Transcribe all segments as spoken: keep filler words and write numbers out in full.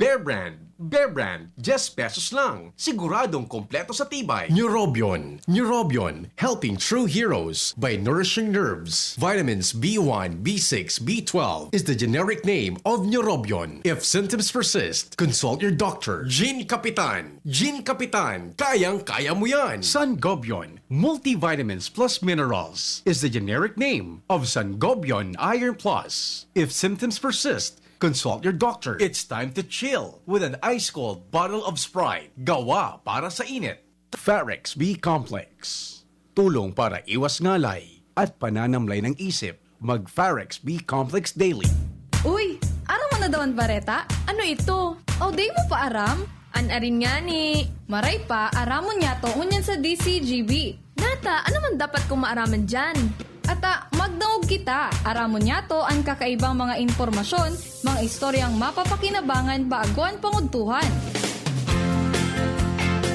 Bear Brand. Bear Brand, diyes pesos lang. Siguradong kompleto sa tibay. Neurobion. Neurobion, helping true heroes by nourishing nerves. Vitamins B one, B six, B twelve is the generic name of Neurobion. If symptoms persist, consult your doctor. Gene Kapitan. Gene Kapitan, kayang-kaya mo yan. Sangobion, multivitamins plus minerals is the generic name of Sangobion Iron Plus. If symptoms persist, consult your doctor. It's time to chill with an ice-cold bottle of Sprite. Gawa para sa init. Farex B Complex. Tulong para iwas ngalay at pananamlay ng isip. Mag Farex B Complex Daily. Uy, aram mo na daw an bareta? Ano ito? O, di mo pa aram? An arin ngani. Maray pa, aramon niyato ngunyan sa D C G B. Nata, ano man dapat kong maaraman diyan? Ata, magdangog kita. Aramon niyato an kakaibang mga impormasyon, mga istoryang mapapakinabangan bago an pangudtuhan.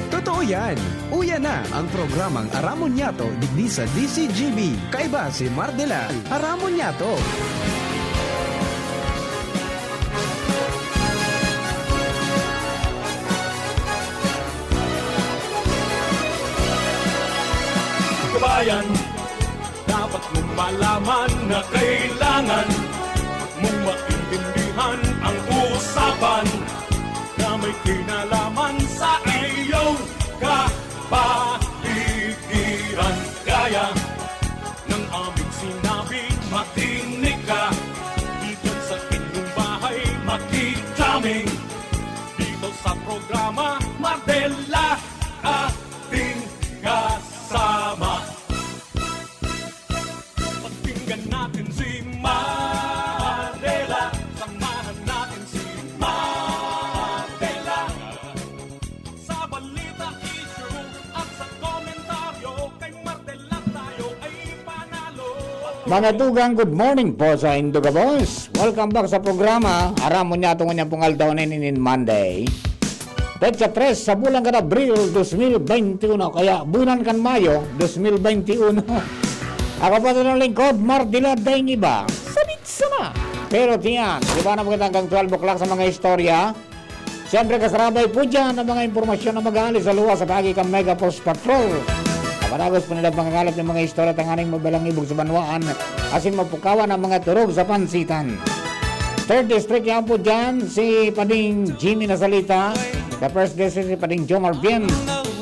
Totoo yan! Uya na ang programang Aramon Niyato digdi sa D C G B. Kaiba si Mardela. Aramon Niyato! Kabayan, dapat mong malaman na kailangan mong maintindihan ang usapan na may kinalaman sa iyong kapaligiran. Kaya ng aming sinabi, makinig ka. Dito sa inyong bahay, makitaming. Dito sa programa, Mardela, ating kasama. Pakinggan natin si Mardela. Samahan natin si Mardela. Sa balita, issue, at sa komentaryo, kay Mardela tayo ay panalo. Mga tugang, good morning po sa indo gabos. Welcome back sa programa. Aram mo niya, tungo niya pong aldaw na inin Monday. Petsa tres sa bulan kan Abril, dos mil bente uno. Kaya bulan kan Mayo, dos mil bente uno. Ako po sa inyong lingkod, Mardila Daing Iba. Sabit sana. Pero tiyan, di ba na magandang hanggang twelve o'clock sa mga istorya? Siyempre, kasarabay po dyan ang mga impormasyon na mag-aalis sa luwas sa paagi kan Mega Force Patrol. Kapanagos po nila pangangalap ng mga istorya tanganing mabalang ibog sa banwaan, asin mapukawan ang mga turog sa pansitan. Third District, yan po dyan, si Pading Jimmy Nasalita. The First District, si Pading Jomar Bien.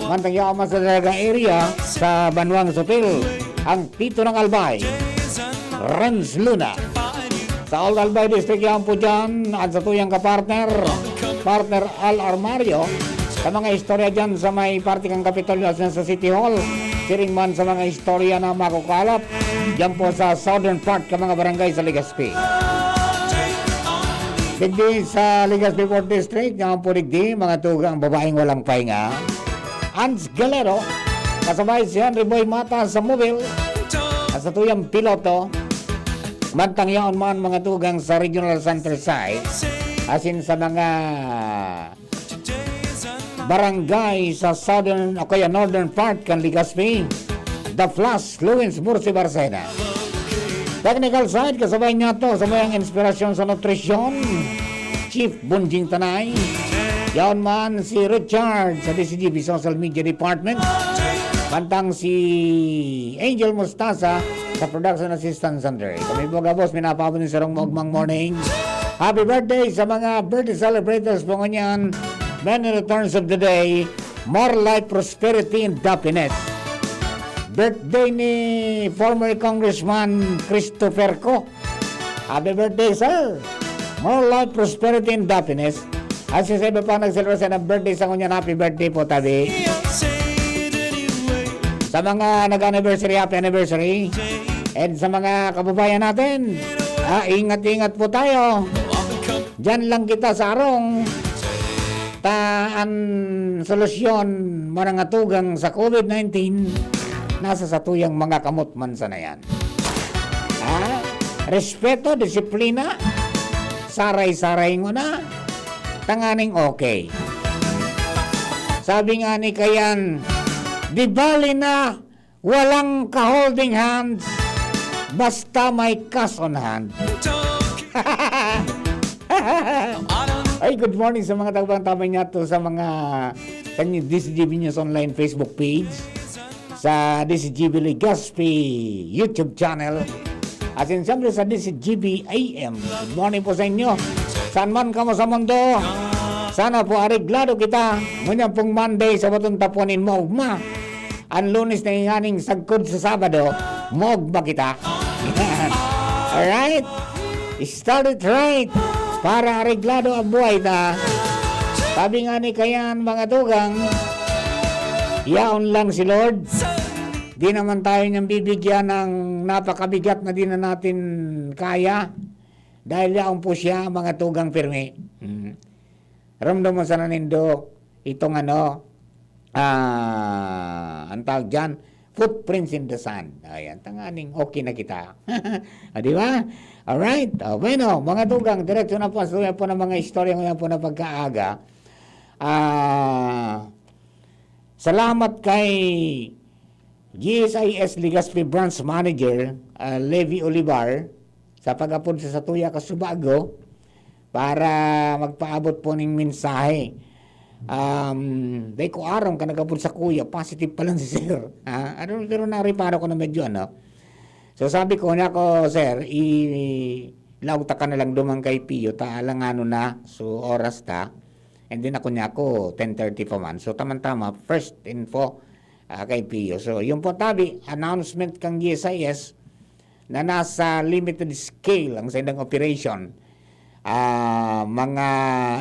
Mantang yaman sa Dalaga area, sa Banwang Sutil, ang Tito ng Albay, Renz Luna. Sa Old Albay District, yan po dyan, ang satuyang kapartner, partner Al Armario, sa mga istorya dyan sa may parte kang Kapitolyo at sa City Hall. Siring man sa mga istorya na makukalap dyan po sa southern part ka mga barangay sa Legazpi. Digdi sa Legazpi Fourth District, yan po digdi, mga tugang babaeng walang pahinga. Ans Galero, kasabay si Henry Boy Mata sa Mobile, at sa tuyang piloto, mantang yaon man mga tugang sa Regional Center Site, asin sa mga barangay sa southern o kaya northern part kan Legazpi, The Flash, Lewins, Murci, Barcena. Technical side, kasabay niya to sa mayang inspirasyon sa nutrisyon, Chief Bunjing Tanay. Yaon man si Richard sa D C G B Social Media Department. Mantang si Angel Mustasa sa Production Assistance Center. Kami po, gabos, minapaabot ni sarong maugmang morning. Happy birthday sa mga birthday celebrators po ngunyan. Many returns of the day. More life, prosperity, and happiness. Birthday ni former Congressman Christopher Co. Happy birthday, sir! More life, prosperity, and happiness. At sa iba pa nagselebra sa birthday sa ngunyan, happy birthday po, tabi. Sa mga nag-anniversary, happy anniversary. And sa mga kababayan natin, ah, ingat-ingat po tayo. Diyan lang kita sa arong. Ta an solusyon, mga tugang sa COVID nineteen, nasa satuyang mga kamot man sana yan. Ha? Respeto, disiplina, saray-saray ngona, tanganing okay. Sabi nga ni Kayan, "Di bali na walang ka-holding hands, basta may cash on hand." Ay, Good morning sa mga tagbang-tabay niyato sa mga sa D C G B News Online Facebook page, sa D C G B Legazpi YouTube channel, at siyempre sa D C G B A M. Good morning po sa inyo. Saan man kamo sa mundo, sana po areglado kita. Ngunyan pong Monday, sa batong tapunin mo, ugma. Ang Lunes na inganing sagkod sa Sabado, mog ba kita? Alright? Start it right para areglado ang buhay ta. Sabi nga ni Kayan, mga tugang, yaon lang si Lord. Di naman tayo niyang bibigyan ng napakabigat na di na natin kaya. Dahil yaon po siya, mga tugang pirmi. Mm. Ramdam mo sana nindo itong ano, ah, ang tawag dyan, footprints in the sand. Ayan, tanganing okay na kita. Ah, di ba? Alright. Ah, bueno, mga tugang, diretso na po. So, yan po ng mga istorya ngayon po na pagkaaga. Ah, salamat kay G S I S Legazpi Branch Manager, ah, Levi Olivar, sa pag-apod sa satuya ka subago para magpaabot po ning mensahe. Um, dai ko aram kan nag-apod sa kuya, positive pa lang si sir. Ha? Ano, pero nariparo ko na medyo ano. So sabi ko niya ko, "Sir, i-, laog ta ka na lang duman kay Pio, ta alanganon na, so oras ta." And then ako niya ako, ten thirty pa man. So tamang-tama, first info, ah, kay Pio. So yun po tabi, announcement kang G S I S, na nasa limited scale ang saindang operation. Ah, mga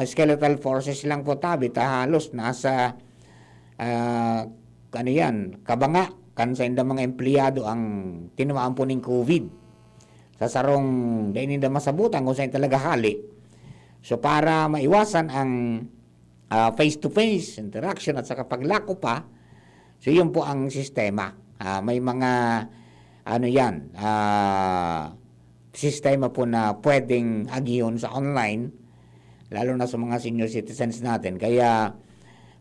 skeletal forces lang po tabi, ta halos nasa, ah, ano yan, kabanga kan saindang mga empleyado ang tinamaan po ning COVID. Sa sarong dai ninda masabutan kung saan talaga hali. So, para maiwasan ang ah, face-to-face interaction at saka paglako pa. So, yun po ang sistema. Ah, may mga, ano yan, ah, sistema po na pwedeng agihon sa online, lalo na sa mga senior citizens natin. Kaya,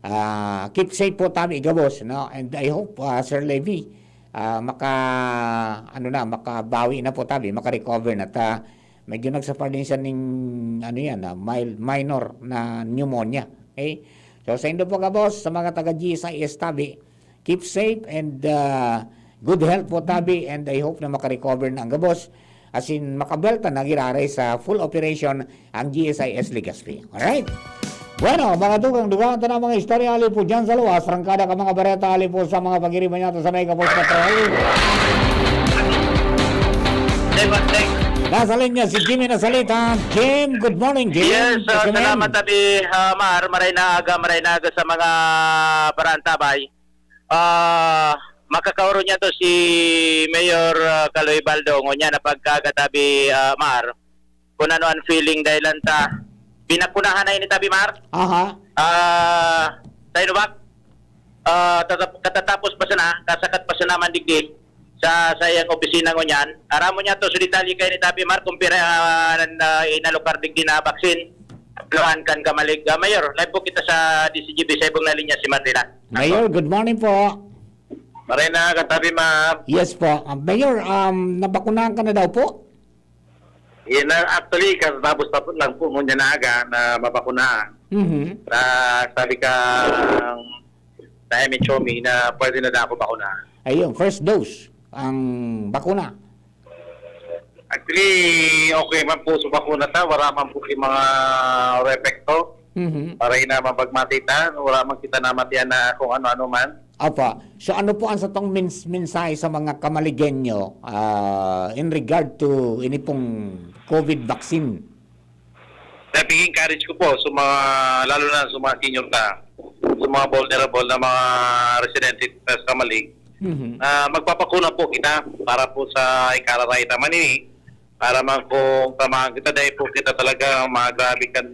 ah, keep safe po tabi gabos, no? And I hope, ah, Sir Levi, ah, maka, ano na, makabawi na po tabi, maka-recover na. Ta, medyo nagsuffer din siya ning, ano yan, ah, mild, minor na pneumonia. Okay? So, sa indo po, gabos, sa mga taga G S I S tabi, keep safe and, ah, good health po tabi, and I hope na makarecover na ang gabos. As in, makabelta na giraray sa full operation ang G S I S Legazpi. Alright? Bueno, mga tugang, dugang ta na mga istorya, ali po dyan sa luwas, rangkada ka mga bareta, ali po sa mga pagiriba niya, to sa Mega Force Patrol. Thank you, thank you. Nasa linya si Jimmy Nasalita. Jim, good morning, Jim. Yes, uh, Yes, ma'am. Salamat, Abi, uh, Mar. Maray na aga, maray na aga sa mga paraantabay. Ah, makakaoro niya to si Mayor, uh, Kaloy Baldo. Ngunyan na pagkagatabi, uh, Mar. Kung ano ang feeling dahil lang ta. Pinakunahan na ini tabi, Mar. Aha. Ah, tayo ba? Ah, tata-, katatapos pa sana, kasakat pa sana man digdi sa, sa iyang opisina ngunyan. Aram mo niya to, so detalye kayo ni Tabi Mar, kung pira, ah, na, inalokar digdi na vaccine. Luhan kan kamalig. Ah, Mayor, live po kita sa D C G B sa ibong na linya si Martina. Mayor, good morning po. Maray na, katabi, ma'am. Yes po. Ah, Mayor, um, nabakunahan ka na daw po? Yan na, actually, katapos pa po lang po ngunyan na aga na mabakuna. Mhm. Na sabi ka, na M H O M E na pwede na daw ako bakuna. Ayun, first dose ang bakuna. Actually, okay man po sa bakuna ta, wala man po yung mga epekto. Mhm. Para ina man pagmati ta, wala man kita namatian na kung ano-ano man. Opo. So, ano po ang satong mins-, mensahe sa mga Camaligenyo, ah, in regard to ini pong COVID vaccine? Sabi, encourage ko po sa mga, lalo na sa mga senior na, sa mga vulnerable na mga residente sa Camalig, Mhm. ah, magpapakuna po kita para po sa ikararay naman ini. Para man kung tamaan kita, dahil po kita talaga magrabe kan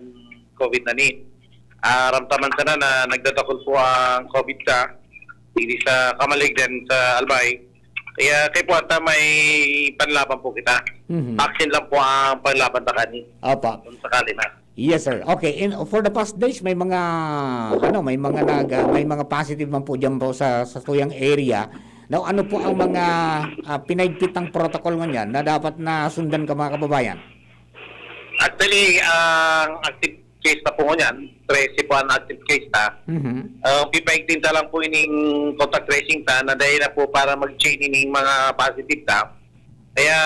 COVID na ni. Ah, ramtaman sana na nagdadakol po ang COVID sa, hindi sa Camalig, then sa Albay. Kaya kay po ata may panlaban po kita. Mhm. Vaccine lang po ang panlaban ta kani. Opo. Kung sakali na. Yes, sir. Okay, in, for the past days, may mga, ano, may mga nag, ah, may mga positive man po diyan po sa, sa tuyang area. Now, ano po ang mga, ah, pinahigpit ng protocol ngunyan na dapat na sundan ka, mga kababayan? Actually, ang active case na po ngunyan, trese po an active case ta. Mhm. Ah, pipaigting ta lang po ining contact tracing ta na dai na po para mag-chain ining mga positive ta. Kaya,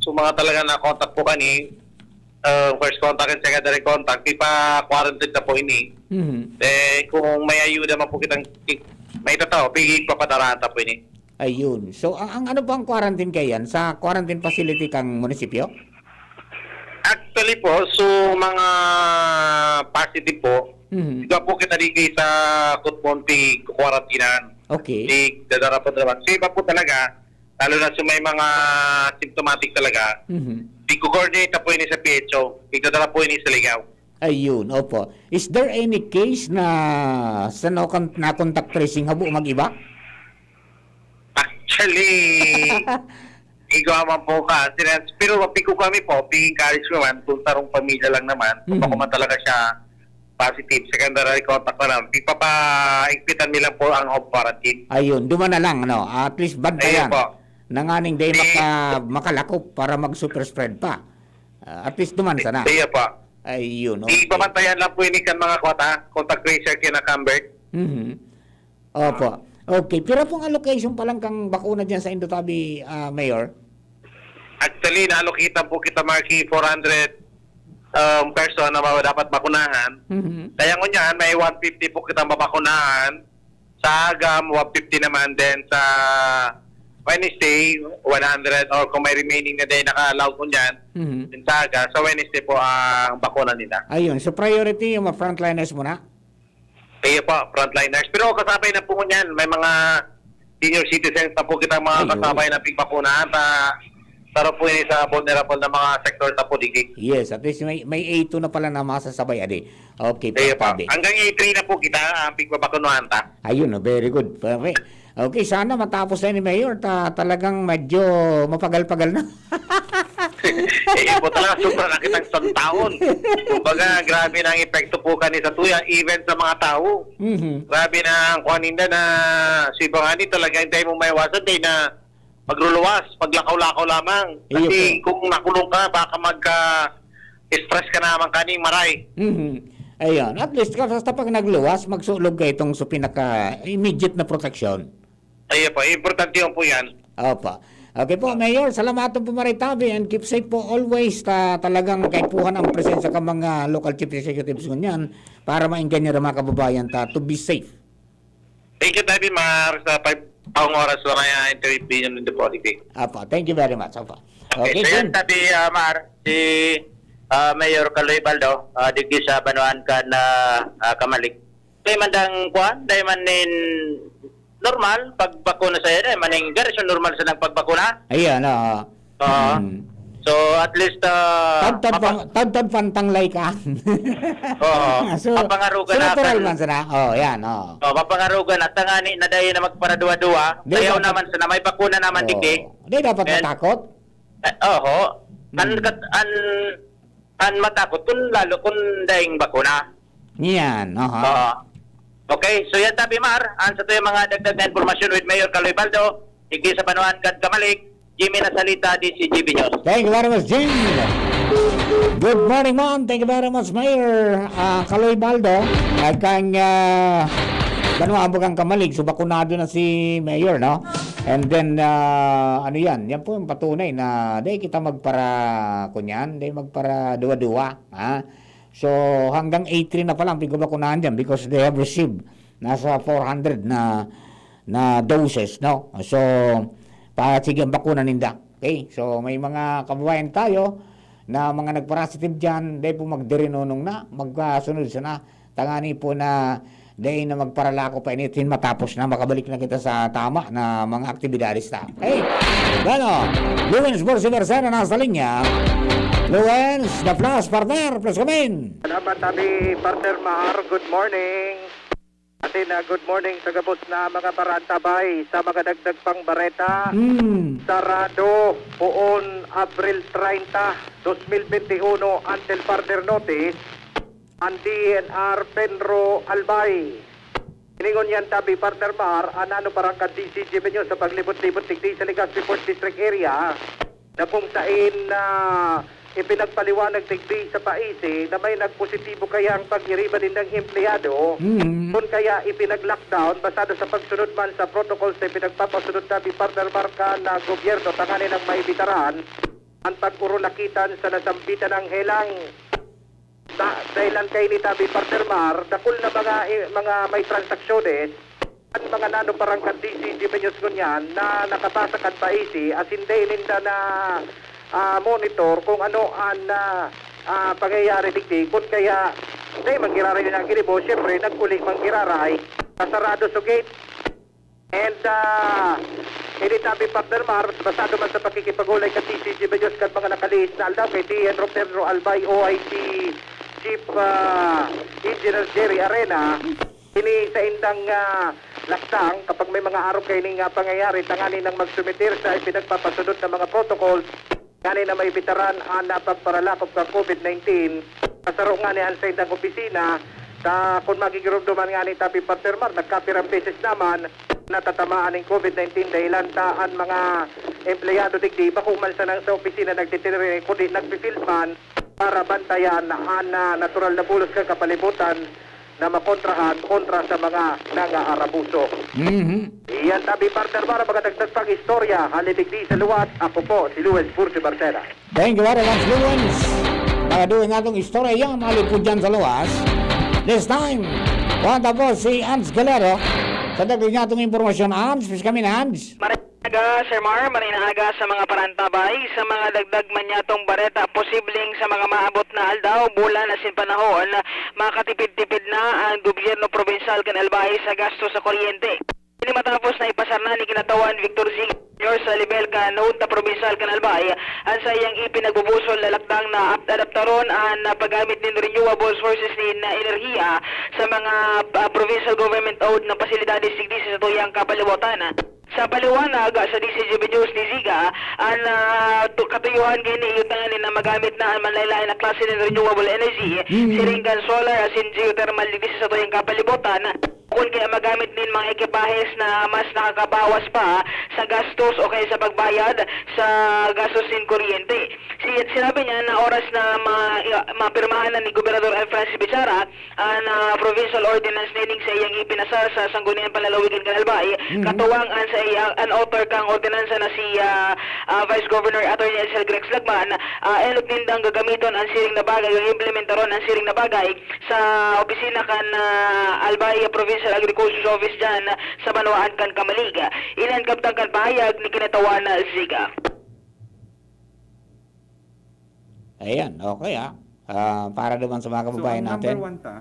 so mga talaga na contact po kani, ah, first contact and secondary contact, ipa-quarantine ta po ini. Mhm. Eh, kung may ayuda man po kitang, may tataw, pigi papadarahan ta po ini. Ayun. So, ang, ang ano po ang quarantine kayan? Sa quarantine facility kang munisipyo? Actually po, so mga positive po, Mhm. iba po kita digdi sa Kutmon, pigkukwarantinahan. Okay. Pigdadara po naman. So, iba po talaga, lalo na sa may mga symptomatic talaga, Mhm. pigko-coordinate na po ini sa P H O. Pigdadara po ini sa Ligao. Ayun, opo. Is there any case na sa nakon-, na-contact tracing habo mag-iba? Actually, igwa man po ka, sila, pero mapigo kami po, pi-encourage naman, kung sarong pamilya lang naman, kung Mhm. bako man talaga siya positive, secondary contact na lang, ipapaigpitan nila po ang home quarantine. Ayun, duman na lang, ano, at least Ayun bantayan. po. Nanganing dai Di maka-, makalakop para mag-super spread pa. Ah, at least duman sana. Iyo po. Ayun, okay. Ipabantayan lang po ini kan mga kwata, contact tracer kina Cambert. Mhm. Opo. Okay, pira pong allocation pa lang kang bakuna diyan sa Indotabi, ah, Mayor? Actually, na-allocate po kita, Marky, four hundred, um, person na ma-, dapat bakunahan. Mhm. Kaya ngunyan, may one fifty po kitang babakunahan. Sa Agam, one fifty naman. Then sa Wednesday, one hundred, or kung may remaining na day naka-allow ngunyan, Mhm. then sa Aga, sa Wednesday po ang bakuna nila. Ayun. So, priority yung mga frontliners muna? Iyo po, frontliners. Pero kasabay na po ngunyan, may mga senior citizens na po kitang mga Ayun. kasabay na pigbakunahan. Ta-, taro po yun sa vulnerable na mga sector na po, Digdig. Yes, at least may, may A two na pala na masasabay, adi. Okay, Iyo po. pagtabi. Hanggang A three na po kita, ang pigbabakunahan ta. Ayun, oh, very good. Perfect. Okay, sana matapos na ni Mayor. Ta-, talagang medyo mapagal-pagal na. Eh, yun po talaga, sobra na kitang santahon. Kumbaga, grabe na ang epekto po kani sa tuya, even sa mga tao. Mhm. Grabe na ang kuwan ninda na si Bangani talagang dahil mo maiwasan, dahil na magluluwas, maglakaw-lakaw lamang. Iyo Kasi po. kung nakulong ka, baka magka-stress ka naman kaning maray. Mhm. Ayun. At least, basta pag nagluwas, magsulog ka itong sa pinaka-immediate na proteksyon. Ayun po. Importante yun po yan. Opo. Okay po, Mayor, salamat po, Maray Tabi, and keep safe po always. Ta-, talagang kaipuhan ang presensya ka mga local chief executives ngunyan para maengganyo ang mga kababayan ta to be safe. Thank you, Tabi Mar, sa pag-, pang oras na kaya interview niyo ng Deportivo. Apo, thank you very much. Apo. Okay, Okay, so yun, Jun. Tabi, ah, Mar, si, ah, Mayor Kaloy Baldo, ah, digdi sa Banwaan kan, ah, ah, Kamalik. Dai man dang kuwan, dai man nin normal, pagbakuna sa yan, eh, maning, very normal sa nang pagbakuna. Ayan, oo. Oo. Hmm. So, at least, ah, Tadtad mapa- pa, tadtad pantanglay ka. Oo. So, Mapangarugan so natural natin. man sana. Oh, yan, oh. Oh, mapangarugan at tangani na dahil na magparaduwa-duwa, Di sayaw dapat naman sana, may bakuna naman, Oh. digdi. Di dapat And matakot? Eh, oho. An Hmm. kat-, an, an matakot kun lalo kun daing bakuna. Yan, aha. Oo. Okay, so yan, Tabi Mar, ang sa tuyang mga dagdag na impormasyon with Mayor Kaloy Baldo, digdi sa Banwaan kan Kamalik, Jimmy Nasalita, D C G B News. Thank you very much, Jim. Good morning, man. Thank you very much, Mayor, ah, Kaloy Baldo. Ay, kang, ah, Banwaan po kan Kamalik. So, bakunado na si Mayor, no? And then, ah, ano yan? Yan po yung patunay na di kita magpara-, kunyan, di magpara-duwa-duwa, ha? So, hanggang A three na palang pigbabakunahan diyan because they have received nasa four hundred na, na doses, no? So, pa-, sige ang bakuna ninda. Okay? So, may mga kababayan tayo na mga nagpa-positive diyan, dai po magdirinunong na, magkasunod sana. Tangani po na dai na magparalako pa ini, tin matapos na, makabalik na kita sa tama na mga aktibidades ta. Okay? Bueno, Luwens Borsi Mercero nasa linya. Luwens, the flash, partner, please come in. Salamat, Tabi, Partner Mar. Good morning. Atin na good morning sa gabos na mga paraantabay sa mga dagdag pang bareta. Hmm. Sarado poon Abril treinta, dos mil veintiuno, until further notice, ang D E N R Penro Albay. Iningon yan, Tabi, Partner Mar, ang ano parang ka D C G Venue sa paglibot-libot digdi sa Legazpi Fourth District area. Na kung sain, ah, ipinagpaliwanag digdi sa paisi na may nagpositibo kayang pag-iriba nindang empleyado, Mm. kun kaya ipinag-lockdown basado sa pagsunod man sa protocols na ipinagpapasunod tabi partner Mark kan gobyerno tanganing maibitaran an pag-urulakitan sa nasambitan nang helang. Sa, dahilan kaini tabi partner Mar, dakul na mga, eh, mga may transaksyones an mga nanoparang kan D C G News ngunyan na nakabasa kan paisi asin dai ninda na, ah, monitor kung ano an, ah, ah, pangyayari digdi. Kun kaya, dai man giraray na ginibo, siyempre, nag-uli man giraray. Nasarado so gate. And, ah, ini tabi partner Mar, basado man sa pakikipag-ulay kan D C G News kan mga nakalihis na aldaw kay D N Pedro Albay, O I C Chief, ah, Engineer Jerry Arena, ini saindang, ah, lakdang kapag may mga arog kaini nga pangyayari, tanganing magsumeter sa ipinagpapasunod na mga protocols, ngani na maibitaran an, ah, pagparalakop kan COVID nineteen. Sa saro ngani an saindang opisina, ta kun magigiromdoman ngani tabi partner Mar, nagkapirang beses naman natatamaan nin COVID nineteen dahilan ta an mga empleyado digdi bako man sanang sa opisina nagtitiririg kundi nagpi-field man para bantayan an, ah, natural na bulos kan kapalibutan na makontrahan kontra sa mga nangaabuso. Mhm. Iyan tabi partner Mar, mga dagdag pang istorya, hali digdi sa luwas, ako po si Luis Furcio Barcena. Thank you very much, Luis. Para duwa natong istorya, yung mga lipod dyan sa luwas. This time, kuwan tapos si Ans Galero. Sa dagdag natong impormasyon, Ans, please kami na, Ans. Maray na aga, Sir Mar, maray na aga sa mga parantabay. Sa mga dagdag man niyatong bareta, posibleng sa mga maabot na aldaw, bulan asin panahon, makatipid-tipid na ang gobyerno probinsyal kan Albay sa gasto sa kuryente. Ini matapos na ipasar na ni Kinatawan Victor Zing Junior sa lebel kan Junta Probinsyal kan Albay an saiyang ipinagbubusol na lakdang na ap-, adaptaron an paggamit nin renewable sources nin enerhiya sa mga, ah, provincial government-owned na pasilidades digdi sa satuyang kapalibutan. Sa paliwanag sa D C G B News ni Ziga, an, ah, tu-, katuyohan kaini iyo tanganing na magamit na an manlaen-laen na klase nin renewable energy, Mm. siring kan solar asin geothermal digdi sa satuyang kapalibutan. Kun kaya magamit nin mga ekipahes na mas nakakabawas pa sa gastos o kaya sa pagbayad sa gastos nin kuryente. Si-, sinabi niya na oras na ma-, mapirmahan na ni Gobernador Alfrancis Bichara an, ah, provincial ordinance na ining sa iyang ipinasar sa Sangguniang Panlalawigan kan Albay, Mm. katuwang an sa iya, an author kang ordinansa na si, ah, ah, Vice Governor Attorney Elsie Grex Lagman, ah, enot nindang gagamiton an siring na bagay o implementaron an siring na bagay sa opisina kan, ah, Albay Provincial Agriculture's Office diyan sa banwaan kan Camalig. Ini an kabtang kan pahayag ni Kinatawan Ziga. Ayan, okay, ah. Ah, para naman sa mga So, kababayan ang number natin. one ta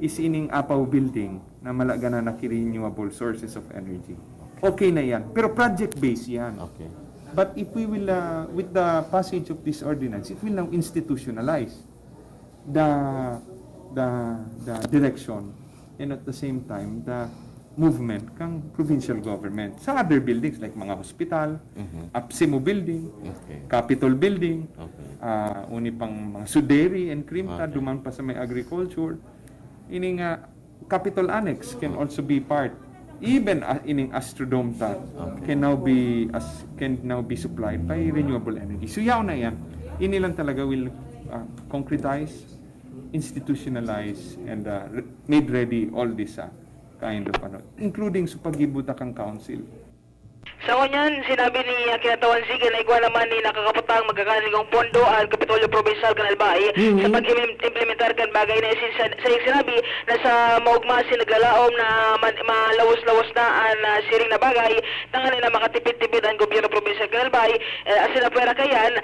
is ining Apaw Building na malaganan na ki-renewable sources of energy. Okay na yan. Pero project-based yan. Okay. But if we will, uh, with the passage of this ordinance, it will now institutionalize the, the, the direction and at the same time, the movement kang provincial government sa other buildings like mga hospital, Mhm. APSEMO building, Okay. Capitol building, Okay. ah, uni pang mga Suderi and Crimta, Okay. duman pa sa may agriculture. Ini nga Capitol Annex can also be part. Even, ah, ining Astrodome ta Okay. can now be as, can now be supplied by renewable energy. So, yaw na yan. Ini lang talaga will, ah, concretize, institutionalize, and, ah, re-, made ready all this, ah, kind of, ano, including sa paggibo ta kang council. Sa ngunyan, sinabi ni, ah, Kinatawan Ziga na igwa naman ni nakakapatang magkakaligong pondo ang Kapitolyo Provincial kan Albay Mhm. sa pag-implementar kan bagay na isin-, sa, sa iyang sinabi na sa maugma asin naglalaom na man-, malawos-lawos na an, ah, siring na bagay, tanganing na makatipid-tipid an gobyerno probinsiyal kan Albay, eh, asin apwera kayan,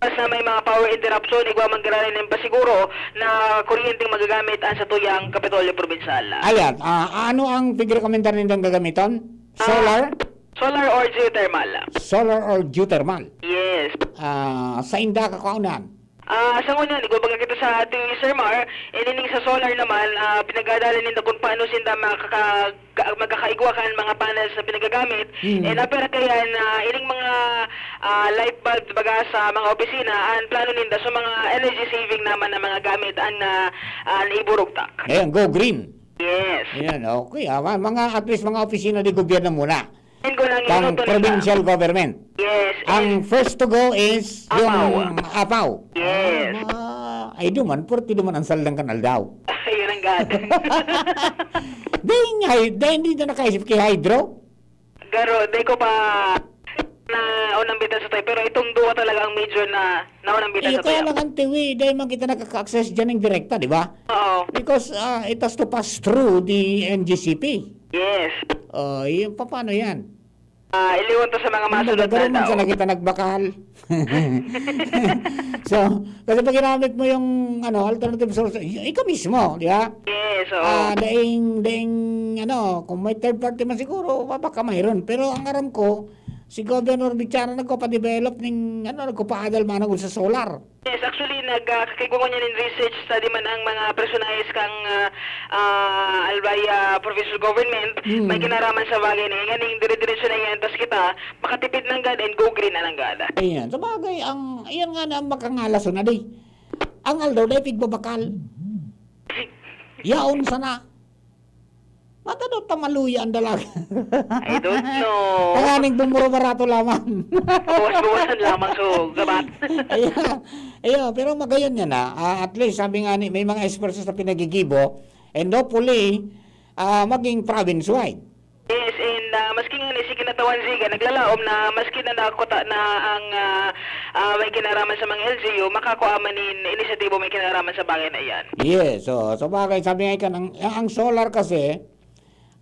mas na may mga power interruption, igwa man giraray nin pasiguro na kuryenteng magagamit an satuyang Kapitolyo Probinsiyal. Ayan, ah, ano ang pigrekomendar nindang gagamiton? Ah, Solar? solar or geothermal. Solar or geothermal? Yes. Ah, sainda kakaunan? Ah, sa ngunyan, igwa baga kita sa ating Sir Mar, inining sa solar naman, ah, pinagdadalan ninda kung paano sinda makaka-, ka-, magkakaigwa kan mga panels na pinagagamit. Hmm. Eh, napira kayan na ining mga, ah, light bulb, baga sa mga opisina, ang plano ninda sa mga energy saving naman na mga gamit ang, ah, ah, naiburugtak. Ayan, go green. Yes. Ayan, okay. Ah, ma-, mga, at least mga opisina de gobyerno muna. Yan ko lang kang yun, Tony, provincial government. Yes. Ang first to go is Apaw. Yung Apaw. Yes. Ah, ay, duman, pwerte duman ang saldang kan aldaw. Ayun ang gad. Dahil nga, dahil hindi na nakaisip kay Hydro. Garo, di ko pa na unang bitaw sa tayo, pero itong duwa talaga ang major na naunang bitaw Iyo, sa kaya tayo. Lang ang tiwi, dahil man kita nakaka-access dyan ng direkta, di ba? Oo. Because, ah, it has to pass through the N G C P. Yes. Oh, yung paano yan? Ah, iliwan to sa mga Ano, masunod na gagawin man tao. Sana kita nagbakal. So, kasi pag ginamit mo yung, ano, alternative source, y-, ikaw mismo, di ba? Yes, oo. Ah, daing, daing, ano, kung may third party man siguro, baka mayroon. Pero ang aram ko, si Governor Bichara nagpapadevelop ning, ano, nagpapaadal managod sa solar. Yes, actually, nag, ah, kakigwa ko niya nin research study man ang mga personahes kang, ah, ah, Albay, ah, Provincial Government, Hmm. may kinaraman sa bagay na yan. Nganing dire-diretso na yan, tas kita, makatipid na gad and go green na lang gad. Ayan, sa bagay, ang, iyan nga na ang makangalason na di. Ang aldaw na ipigbabakal. Yaon sana. Matano ta maluya ang dalaga. I don't know. Tanganing bumuro barato lamang. Bawas-bawasan lamang so gabat. Ayan. Ayan, pero magayon yan, ah. Ah, at least, sabi nga ni, may mga experts na pinagigibo. And hopefully, ah, maging province-wide. Yes, and, ah, maski nga ni si Kinatawan Ziga, naglalaom na maski na nakuta na ang, ah, ah, may kinaraman sa mga L G U, makakua man nin inisyatibo may kinaraman sa bagay na iyan. Yes, so, sa bagay, sabi nga ikan, ang, ang solar kasi,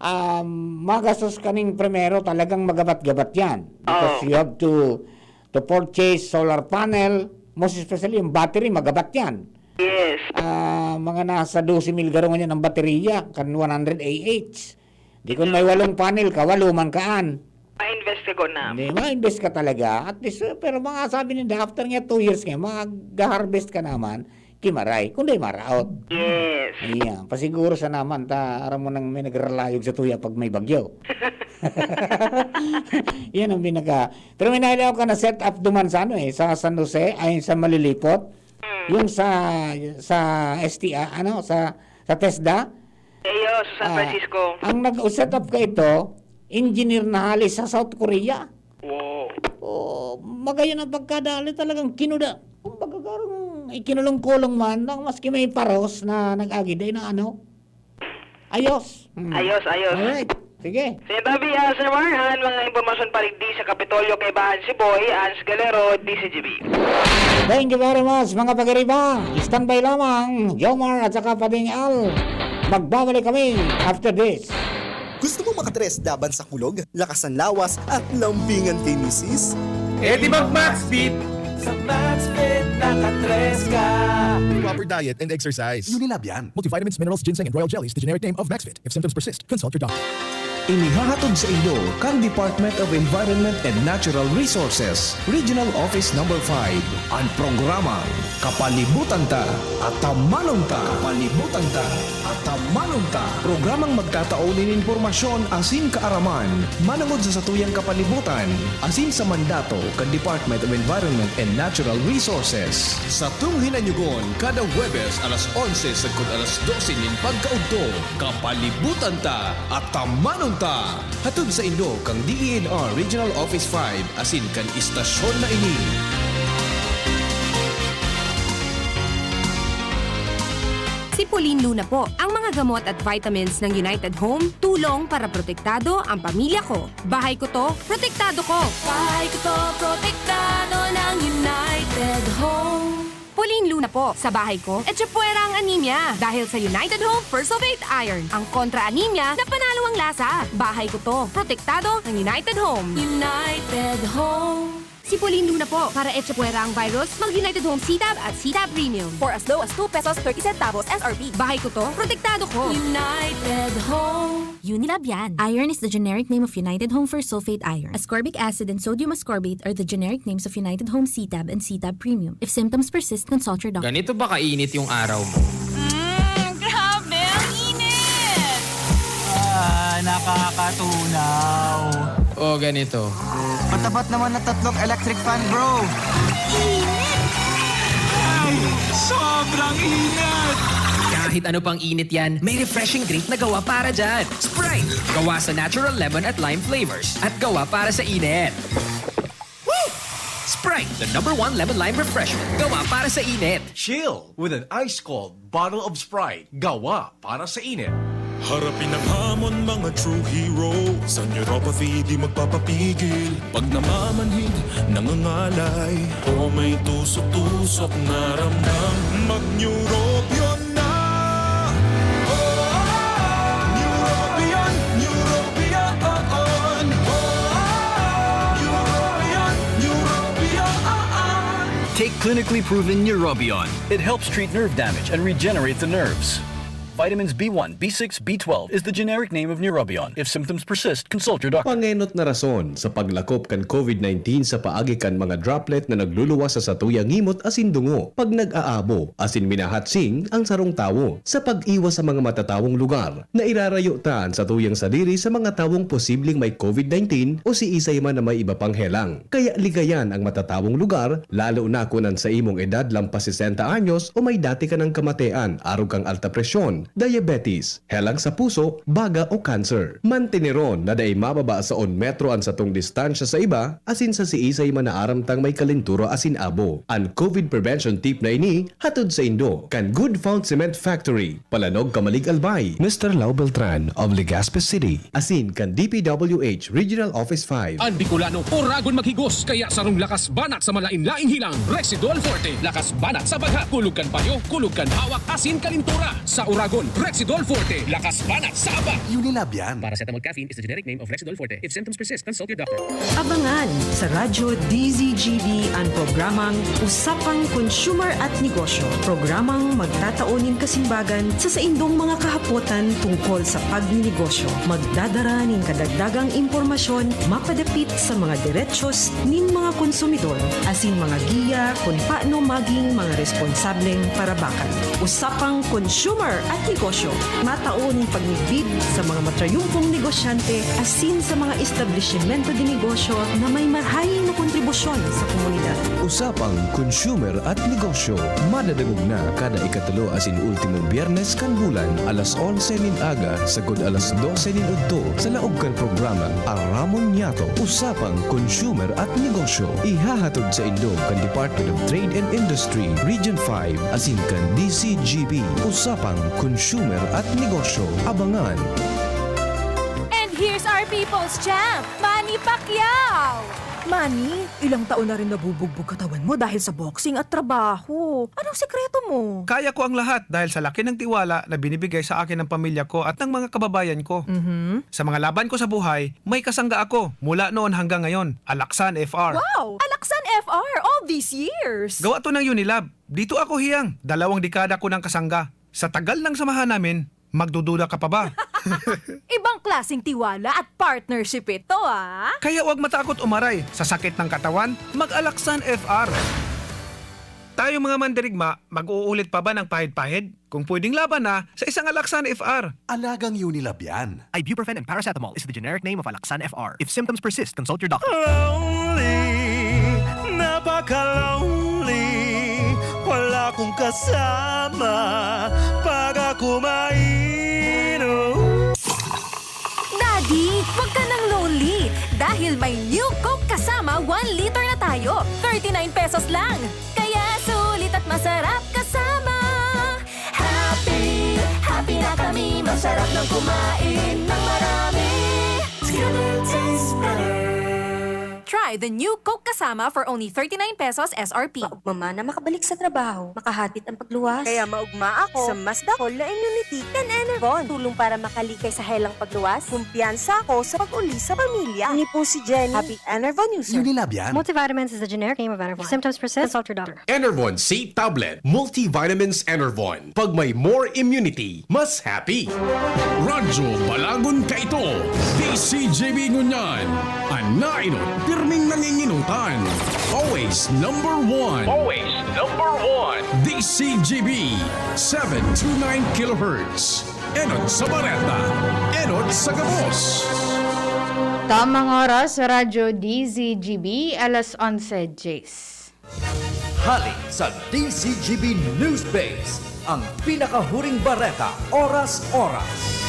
um, magastos ka ning primero, talagang magabat-gabat yan. Because Oo. you have to, to purchase solar panel, most especially yung battery, magabat yan. Yes. Ah, mga nasa dose mil garo ngunyan ang baterya, kan one hundred A H. Di kun may walong panel ka, walo man kaan. Ma-invest ka ko na. Hindi, ma-invest ka talaga. At least, eh, pero mga sabi ninda, after nga two years nga, mag-harvest ka naman, kimaray, kung di maraot. Yes. Ayan, pasiguro sa naman, ta, aram mo nang may nagralayog sa tuya pag may bagyo. Yan ang pinaka, pero may nailaw ka na set up duman sa ano eh, sa San Jose, ay sa Malilipot. Mm. Yung sa, sa S T A, ano, sa, sa TESDA. Iyo, sa San Ah, Francisco. Ang nag-set up ka ito, engineer na hali sa South Korea. Wow. Oh, magayon ang pagkadali talagang kinuda. Kumbaga, karong ikinulong-kulong man, na maski may paros na nag-agi, dahil na ano. Ayos. Hmm. Ayos, ayos. Alright. Sige. Sa tabi, ah, Sir Mar, an mga impormasyon pa digdi sa Kapitolyo kaibahan si Boy, Ans Galero, D Z G B. Thank you very much, mga pag-iriba. Standby lamang, Jomar at saka Pading Al. Magbabalik kami after this. Gusto mong makatres laban sa kulog, lakas ng lawas, at lambingan kay misis? Eh di mag-Maxfit! Sa Maxfit, nakatres ka! Proper diet and exercise. Unilab yan. Multivitamins, minerals, ginseng, and royal jellies, the generic name of Maxfit. If symptoms persist, consult your doctor. Inihahatod sa inyo kan Department of Environment and Natural Resources, Regional Office Number five, an programang Kapalibutan Ta, Atamanon Ta. Kapalibutan Ta, Atamanon Ta. Programang magtatao nin impormasyon asin kaaraman manongod sa satuyang kapalibutan asin sa mandato kan Department of Environment and Natural Resources. Satong hinanyugon kada Huwebes alas onse sagkod alas dose nin pagkaudto. Kapalibutan Ta, Atamanon Ta. Hatod saindo kan D E N R Regional Office five asin kan istasyon na ini. Si Pauline Luna po. Ang mga gamot at vitamins ng United Home, tulong para protektado ang pamilya ko. Bahay ko to, protektado ko. Bahay ko to, protektado ng United Home. Pauline Luna po. Sa bahay ko, etchepuera ang anemia. Dahil sa United Home First of Eight Iron, ang kontra anemia na panalo ang lasa. Bahay ko to. Protektado ng United Home. United Home. Si Pauline Luna po. Para etchepuera ang virus, mag United Home C-Tab at C-Tab Premium. For as low as two pesos thirty centavos S R P. Bahay ko to. Protektado ko. United Home. Unilab yan. Iron is the generic name of United Home First Sulfate Iron. Ascorbic acid and sodium ascorbate are the generic names of United Home C-Tab and C-Tab Premium. If symptoms persist, consult your doctor. Ganito ba kainit yung araw mo? Mm, grabe, ang init! Ah, nakakatunaw. O ganito. Patapat naman na tatlong electric fan, bro. Init! Ay, sobrang init! Kahit ano pang init yan, may refreshing drink na gawa para dyan. Sprite! Gawa sa natural lemon at lime flavors at gawa para sa init. Woo! Sprite, the number one lemon lime refreshment. Gawa para sa init. Chill with an ice-cold bottle of Sprite. Gawa para sa init. Harapin ang hamon, mga true hero. Sa neuropathy, di magpapapigil. Pag namamanhid, nangangalay, o may tusok-tusok na ramdam, mag-Neurobion na! Neurobion, Neurobion, oo. Neurobion, Neurobion, oo. Take clinically proven Neurobion. It helps treat nerve damage and regenerate the nerves. Vitamins B one, B six, B twelve is the generic name of Neurobion. If symptoms persist, consult your doctor. Pangenot na rason sa paglakop kan COVID nineteen sa paagi kan mga droplet na nagluluwas sa satuyang ngimot asin dungo pag nag-aabo asin minahatsing ang sarong tawo. Sa pag-iwas sa mga matatawong lugar, nairarayo ta an satuyang sadiri sa mga tawong posibleng may COVID nineteen o siisay man na may iba pang helang. Kaya ligayan ang matatawong lugar, lalo na kun an sa imong edad lampas sesenta anyos o may dati ka nang kamatean, arog kang alta presyon, diabetes, helang sa puso, baga o cancer. Manteneron na dai mababa sa un metro an satong distansya sa iba, asin sa siisay man na aram tang may kalintura asin abo. An COVID prevention tip na ini hatod saindo kan Good Found Cement Factory, Palanog, Camalig, Albay, Mister Lau Beltran of Legazpi City, asin kan D P W H Regional Office five. An Bicolano, oragon maghigos, kaya sarong lakas banat sa malain-laing hilang, Rexidol Forte. Lakas banat sa bagha, kulog kan payo, kulog kan hawak, asin kalintura. Sa oragon, Rexidol Forte. Lakas banat sa aba. Unilab yan. Paracetamol caffeine is the generic name of Rexidol Forte. If symptoms persist, consult your doctor. Abangan sa Radyo D Z G B an programang Usapang Consumer at Negosyo. Programang magtatao nin kasimbagan sa saindong mga kahapotan tungkol sa pagninegosyo. Magdadara nin kadagdagang impormasyon mapadapit sa mga derechos nin mga konsumidor asin mga giya kun paano maging mga responsableng parabakan. Usapang Consumer at Negosyo, matao nin pagmidbid sa mga matrayumpong negosyante asin sa mga establisimento de negosyo na may marahay na kontribusyon sa komunidad. Usapang Consumer at Negosyo, madadangog na kada ikatulo asin ultimong Biyernes kan bulan, alas onse nin aga sagkod alas dose nin udto, sa laog kan programang Aramon Niyato, Usapang Consumer at Negosyo. Ihahatod saindo kan Department of Trade and Industry, Region five, asin kan D C G B, Usapang Consumer at Negosyo. Abangan! And here's our people's champ, Manny Pacquiao! Manny, ilang taon na rin nabubugbog katawan mo dahil sa boxing at trabaho. Anong sikreto mo? Kaya ko ang lahat dahil sa laki ng tiwala na binibigay sa akin ng pamilya ko at ng mga kababayan ko. Mhm. Sa mga laban ko sa buhay, may kasangga ako mula noon hanggang ngayon, Alaksan F R. Wow! Alaksan F R all these years! Gawa to ng Unilab. Dito ako hiyang, dalawang dekada ko ng kasangga. Sa tagal ng samahan namin, magdududa ka pa ba? Ibang klaseng tiwala at partnership ito, ah! Kaya 'wag matakot umaray. Sa sakit ng katawan, mag-Alaksan F R. Tayong mga mandirigma, mag-uulit pa ba ng pahid-pahid? Kung pwedeng laban na, sa isang Alaksan F R. Alagang Unilab yan. Ibuprofen and paracetamol is the generic name of Alaksan F R. If symptoms persist, consult your doctor. Lonely, napaka-lonely. Wala akong kasama pag ako mainom. Daddy, wag ka nang lonely dahil may new Coke Kasama one liter na tayo. Thirty-nine pesos lang. Kaya sulit at masarap kasama. Happy, happy na kami. Masarap ng kumain ng marami. It's gonna taste better. Try the new Coke Kasama for only thirty-nine pesos S R P. Maugma man na makabalik sa trabaho, makahatid ang pagluwas. Kaya maugma ako sa mas dakul na immunity kan Enervon. Tulong para makalikay sa helang pagluwas. Kumpiyansa ako sa pag-uli sa pamilya. Ini po si Jenny. Happy Enervon user. Unilab yan. Multivitamins is the generic name of Enervon. If symptoms persist, consult your doctor. Enervon C Tablet, Multivitamins Enervon. Pag may more immunity, mas happy. Radyo Balagon kaito, D C G B ngunyan. An nainot, pirming nanginginutan. Always number one. Always number one. D C G B, seven two nine kilohertz. Enot sa bareta, enot sa gabos. Tamang oras sa Radyo D Z G B, alas onse diyes. Hali sa D Z G B News Base, Ang pinakahuring bareta, oras-oras.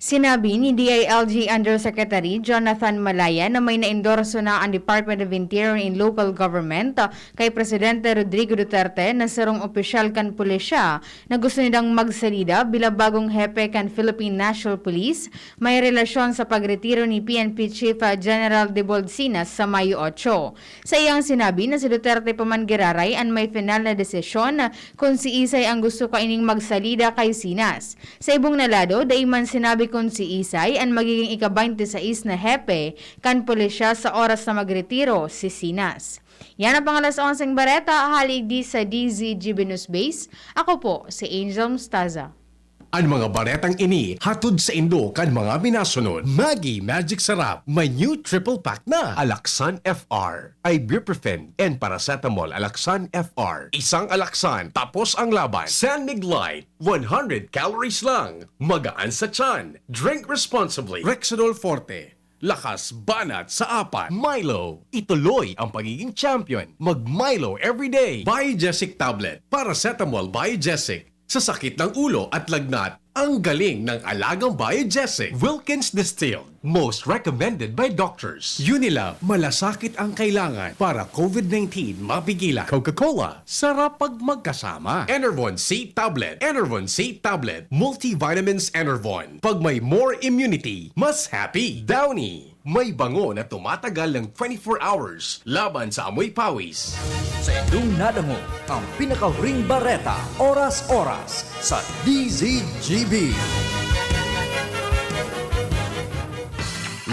Sinabi ni D I L G Undersecretary Jonathan Malaya na may naendorso na ang Department of Interior and Local Government, ah, kay Presidente Rodrigo Duterte na sarong opisyal kan pulisya na gusto nindang magsalida bilang bagong hepe kan Philippine National Police, may relasyon sa pagretiro ni P N P Chief, ah, General Debold Sinas sa Mayo otso. Sa iyang sinabi na si Duterte pa man giraray an may final na desisyon kun siisay ang gusto kaining magsalida kay Sinas. Sa ibong na lado, dai man sinabi kun siisay an magiging ika-baynte sais na hepe kan pulisya sa oras na magretiro si Sinas. Yan ang pang-alas onseng bareta, hali digdi sa D Z G B News Base. Ako po si Angel Mustaza. An mga baretang ini hatod saindo kan mga minasunod. Maggi Magic Sarap, may new triple pack na. Alaxan F R, ibuprofen and paracetamol. Alaxan F R, isang Alaxan, tapos ang laban. San Mig Light, one hundred calories lang. Magaan sa tiyan. Drink responsibly. Rexidol Forte, lakas banat sa apat. Milo, ituloy ang pagiging champion. Mag Milo everyday. Biogesic Tablet, paracetamol Biogesic. Sa sakit ng ulo at lagnat, ang galing ng alagang Biogesic. Wilkins Distilled, most recommended by doctors. Unilab, malasakit ang kailangan para COVID nineteen mapigilan. Coca-Cola, sarap pag magkasama. Enervon C Tablet, Enervon C Tablet, multivitamins Enervon. Pag may more immunity, mas happy. Downy, may bango na tumatagal ng twenty-four hours laban sa amoy pawis. Sa indong nadangog ang pinakahuring bareta, oras-oras, sa D Z G B.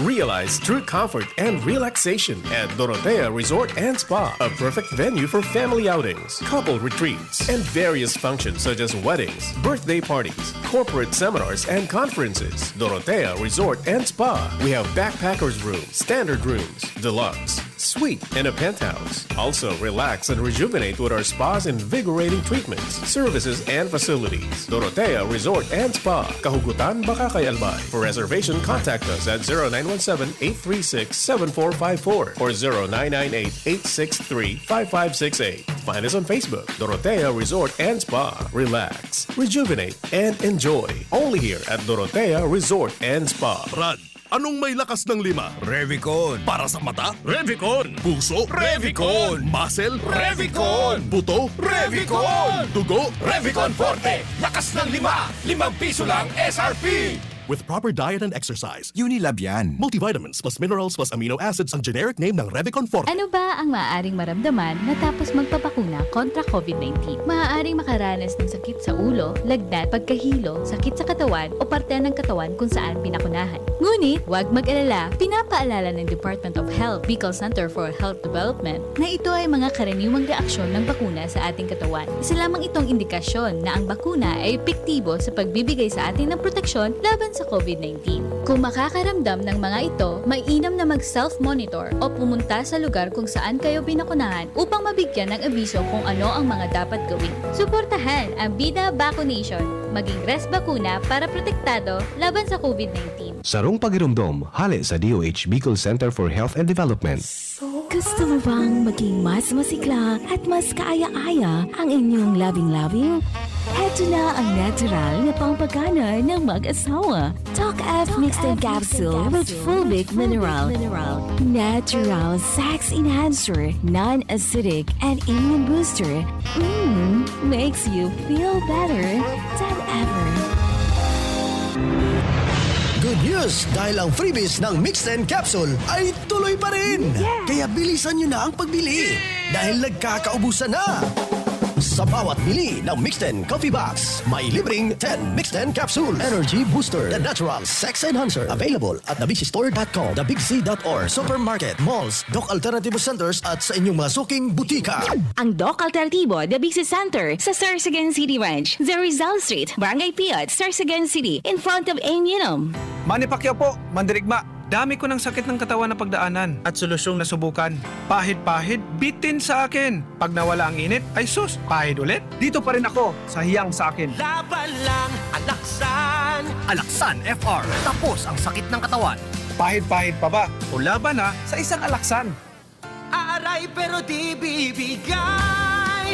Realize true comfort and relaxation at Dorotea Resort and Spa, a perfect venue for family outings, couple retreats, and various functions such as weddings, birthday parties, corporate seminars, and conferences. Dorotea Resort and Spa. We have backpackers room, standard rooms, deluxe, suite, and a penthouse. Also, relax and rejuvenate with our spa's invigorating treatments, services, and facilities. Dorotea Resort and Spa. Kahugutan, baka kay Albay. For reservation, contact us at zero nine one seven, eight three six, seven four five four or zero nine nine eight, eight six three, five five six eight. Find us on Facebook, Dorotea Resort and Spa. Relax, rejuvenate, and enjoy. Only here at Dorotea Resort and Spa. Brad, anong may lakas ng lima? Revicon. Para sa mata? Revicon. Puso? Revicon. Muscle? Revicon. Buto? Revicon. Dugo? Revicon Forte. Lakas ng lima. Limang piso lang S R P. With proper diet and exercise. Unilab yan. Multivitamins plus minerals plus amino acids ang generic name ng Revicon Forte. Ano ba ang maaaring maramdaman matapos magpabakuna kontra COVID nineteen? Maaaring makaranas ng sakit sa ulo, lagnat, pagkahilo, sakit sa katawan o parte ng katawan kung saan binakunahan. Ngunit, huwag mag-alala, pinapaalala ng Department of Health, Bicol Center for Health Development, na ito ay mga karaniwang reaksyon ng bakuna sa ating katawan. Isa lamang itong indikasyon na ang bakuna ay epektibo sa pagbibigay sa atin ng proteksyon laban sa COVID nineteen. Kung makakaramdam ng mga ito, mainam na mag-self-monitor o pumunta sa lugar kung saan kayo binakunahan upang mabigyan ng abiso kung ano ang mga dapat gawin. Suportahan ang Bida Vaccination. Maging res bakuna para protektado laban sa COVID nineteen. Sarong pagiromdom, hale sa D O H Bicol Center for Health and Development. Gusto mo bang maging mas masigla at mas kaaya-aya ang inyong labing-labing? Heto na ang natural na pampagana ng mag-asawa. Talk F Mixed and Capsule with Fulvic Mineral. Natural sex enhancer, non-acidic, and immune booster. Mm, makes you feel better than ever. Good news! Dahil ang freebies ng Mixed and Capsule ay tuloy pa rin! Kaya bilisan nyo na ang pagbili! Dahil nagkakaubusan na! Sa bawat bili ng Mixed and Coffee Box, may libreng ten Mixed and Capsules. Energy Booster, the natural sex enhancer. Available at the big c store dot com, the big c dot org, supermarket, malls, Doc Alternativo Centers at sa inyong mga suking butika. Ang Doc Alternativo, the Big C Center, sa Sorsogon City Ranch, sa Rizal Street, Barangay Piot, Sorsogon City, in front of Aminom. Manny Pacquiao po, mandirigma. Dami ko ng sakit ng katawan na pagdaanan at solusyong nasubukan. Pahid-pahid, bitin sa akin. Pag nawala ang init, ay sus, pahid ulit. Dito pa rin ako sa hiyang sa akin. Laban lang, Alaksan! Alaksan F R. Tapos ang sakit ng katawan. Pahid-pahid pa ba? O laban na sa isang Alaksan. Ay, pero di bibigay.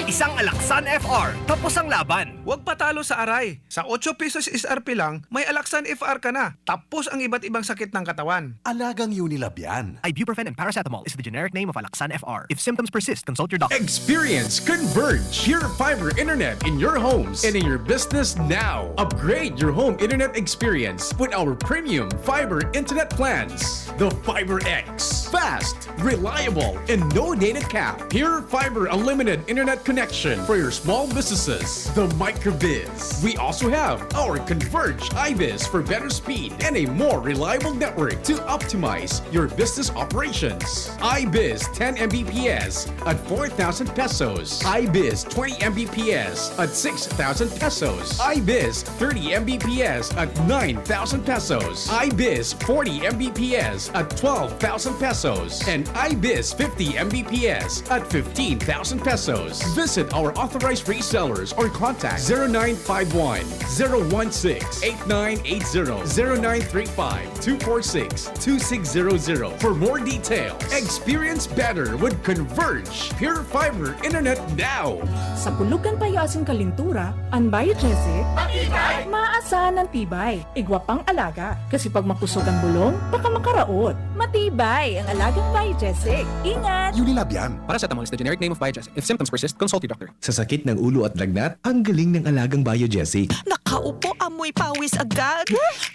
Isang Alaksan F R, tapos ang laban. Huwag patalo sa aray. Sa otso pesos S R P lang, may Alaksan F R ka na. Tapos ang iba't ibang sakit ng katawan. Alagang Unilab yan. Ibuprofen and paracetamol is the generic name of Alaxan F R. If symptoms persist, consult your doctor. Experience Converge Pure Fiber Internet in your homes and in your business now. Upgrade your home internet experience with our premium fiber internet plans. The Fiber X. Fast, reliable, and no data cap. Pure Fiber Unlimited Internet Connection for your small businesses. The Microbiz. We also have our Converge iBiz for better speed and a more reliable network to optimize your business operations. iBiz ten M B P S at four thousand pesos. iBiz twenty M B P S at six thousand pesos. iBiz thirty M B P S at nine thousand pesos. iBiz forty M B P S at twelve thousand pesos. And iBiz fifty M B P S at fifteen thousand pesos. Visit our authorized resellers or contact zero nine five one, zero one six, eight nine eight zero, zero nine three five, two four six, two six zero zero for more details. Experience better with Converge Pure Fiber Internet now. Sa kulog kan payo asin kalintura, an Biogesic, matibay, maaasahan ang tibay. Igwa pang alaga, kasi pag makusog ang bulong, baka makaraot. Matibay ang alagang Biogesic. Ingat! Unilab yan. Paracetamol is the generic name of Biogesic. If symptoms persist, consult your doctor. Sa sakit ng ulo at lagnat, ang galing ng alagang Biogesic. Nakaupo, amoy pawis agad.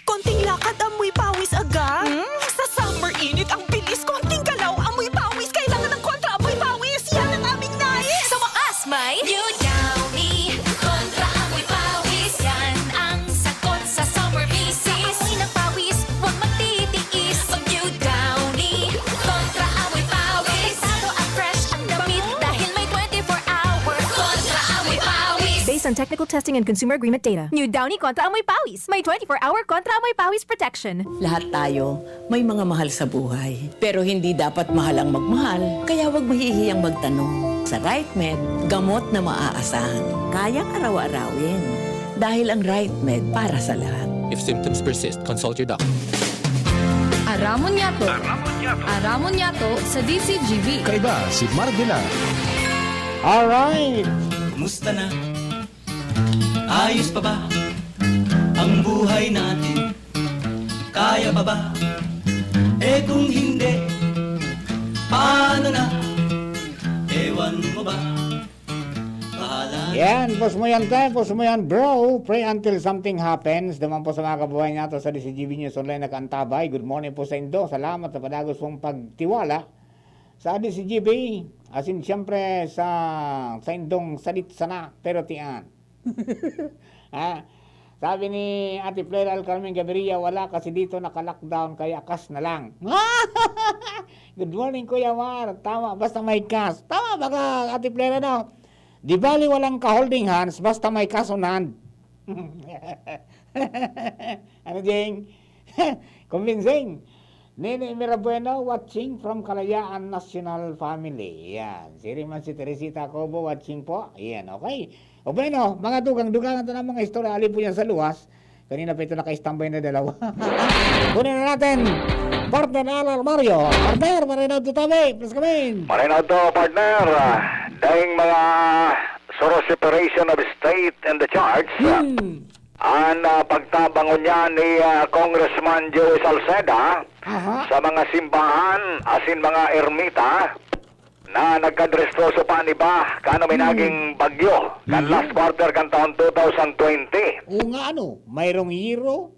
Konting lakad, amoy pawis agad. Sa summer init, ang bilis. Konting galaw, amoy pawis. Kailangan ng kontra amoy pawis. Yan ang aming nais. Sa wakas, may New Downy Kontra Amoy Pawis. Yan ang sagot sa summer visis. Sa amoy ng pawis, huwag magtitiis. Mag New Downy Kontra Amoy Pawis. Delikado at fresh ang damit dahil may twenty-four hour Kontra Amoy Pawis. Based on technical testing and consumer agreement data, New Downy Kontra Amoy Pawis. May twenty-four hour Kontra Amoy Pawis protection. Lahat tayo may mga mahal sa buhay. Pero hindi dapat mahal ang magmahal, kaya huwag mahihiyang magtanong. Sa RightMed, gamot na maaasahan. Kayang araw-arawin. Dahil ang RightMed para sa lahat. If symptoms persist, consult your doctor. Aramon niyato. Aramon niyato sa D C G B. Kaiba si Mark Villar. Alright! Kumusta na? Ayos pa ba ang buhay natin? Kaya pa ba? Eh kung hindi, paano na? Ewan mo ba? Bahala na. Yan, pos mo yan, te. Pos mo yan, bro. Pray until something happens. Duman po sa mga kabuhay nato sa D C G B News Online nakaantabay. Good morning po sa indo. Salamat sa padagos pong pagtiwala sa D C G B. Asin, siyempre, sa, sa indong sadit sana, pero tian. Ha? Sabi ni Ate Flora Alcarmen Gaviria, "Wala kasi dito naka-lockdown, kaya cash na lang." Good morning, Kuya Mar. Tama, basta may cash. Tama ba ka, Ate Flora, no? Di bali walang ka-holding hands, basta may cash on hand. Ano, Jing? Convincing. Nene Mirabueno, watching from Kalayaan National Family. Yan. Siring man si Teresita Cobo, watching po. Yan, okay. O bueno, mga dugang-dugangan ta na mga istorya, alin po yan sa luwas. Kanina pa ito naka-standby na dalawa. Kunin na natin. Partner Alar Mario. Partner, Marinado Tabe. Please come in. Marinado, partner. Ah, Dahing mga soro separation of state and the church, ah, Hmm. an ah, pagtabang ngunyan ni ah, Congressman Joey Salceda Aha. sa mga simbahan asin mga ermita na nagkadrestroso pa an iba kan Hmm. minaging bagyo kan Hmm. last quarter kan taon two thousand twenty. Oo nga, ano, mayroong yero,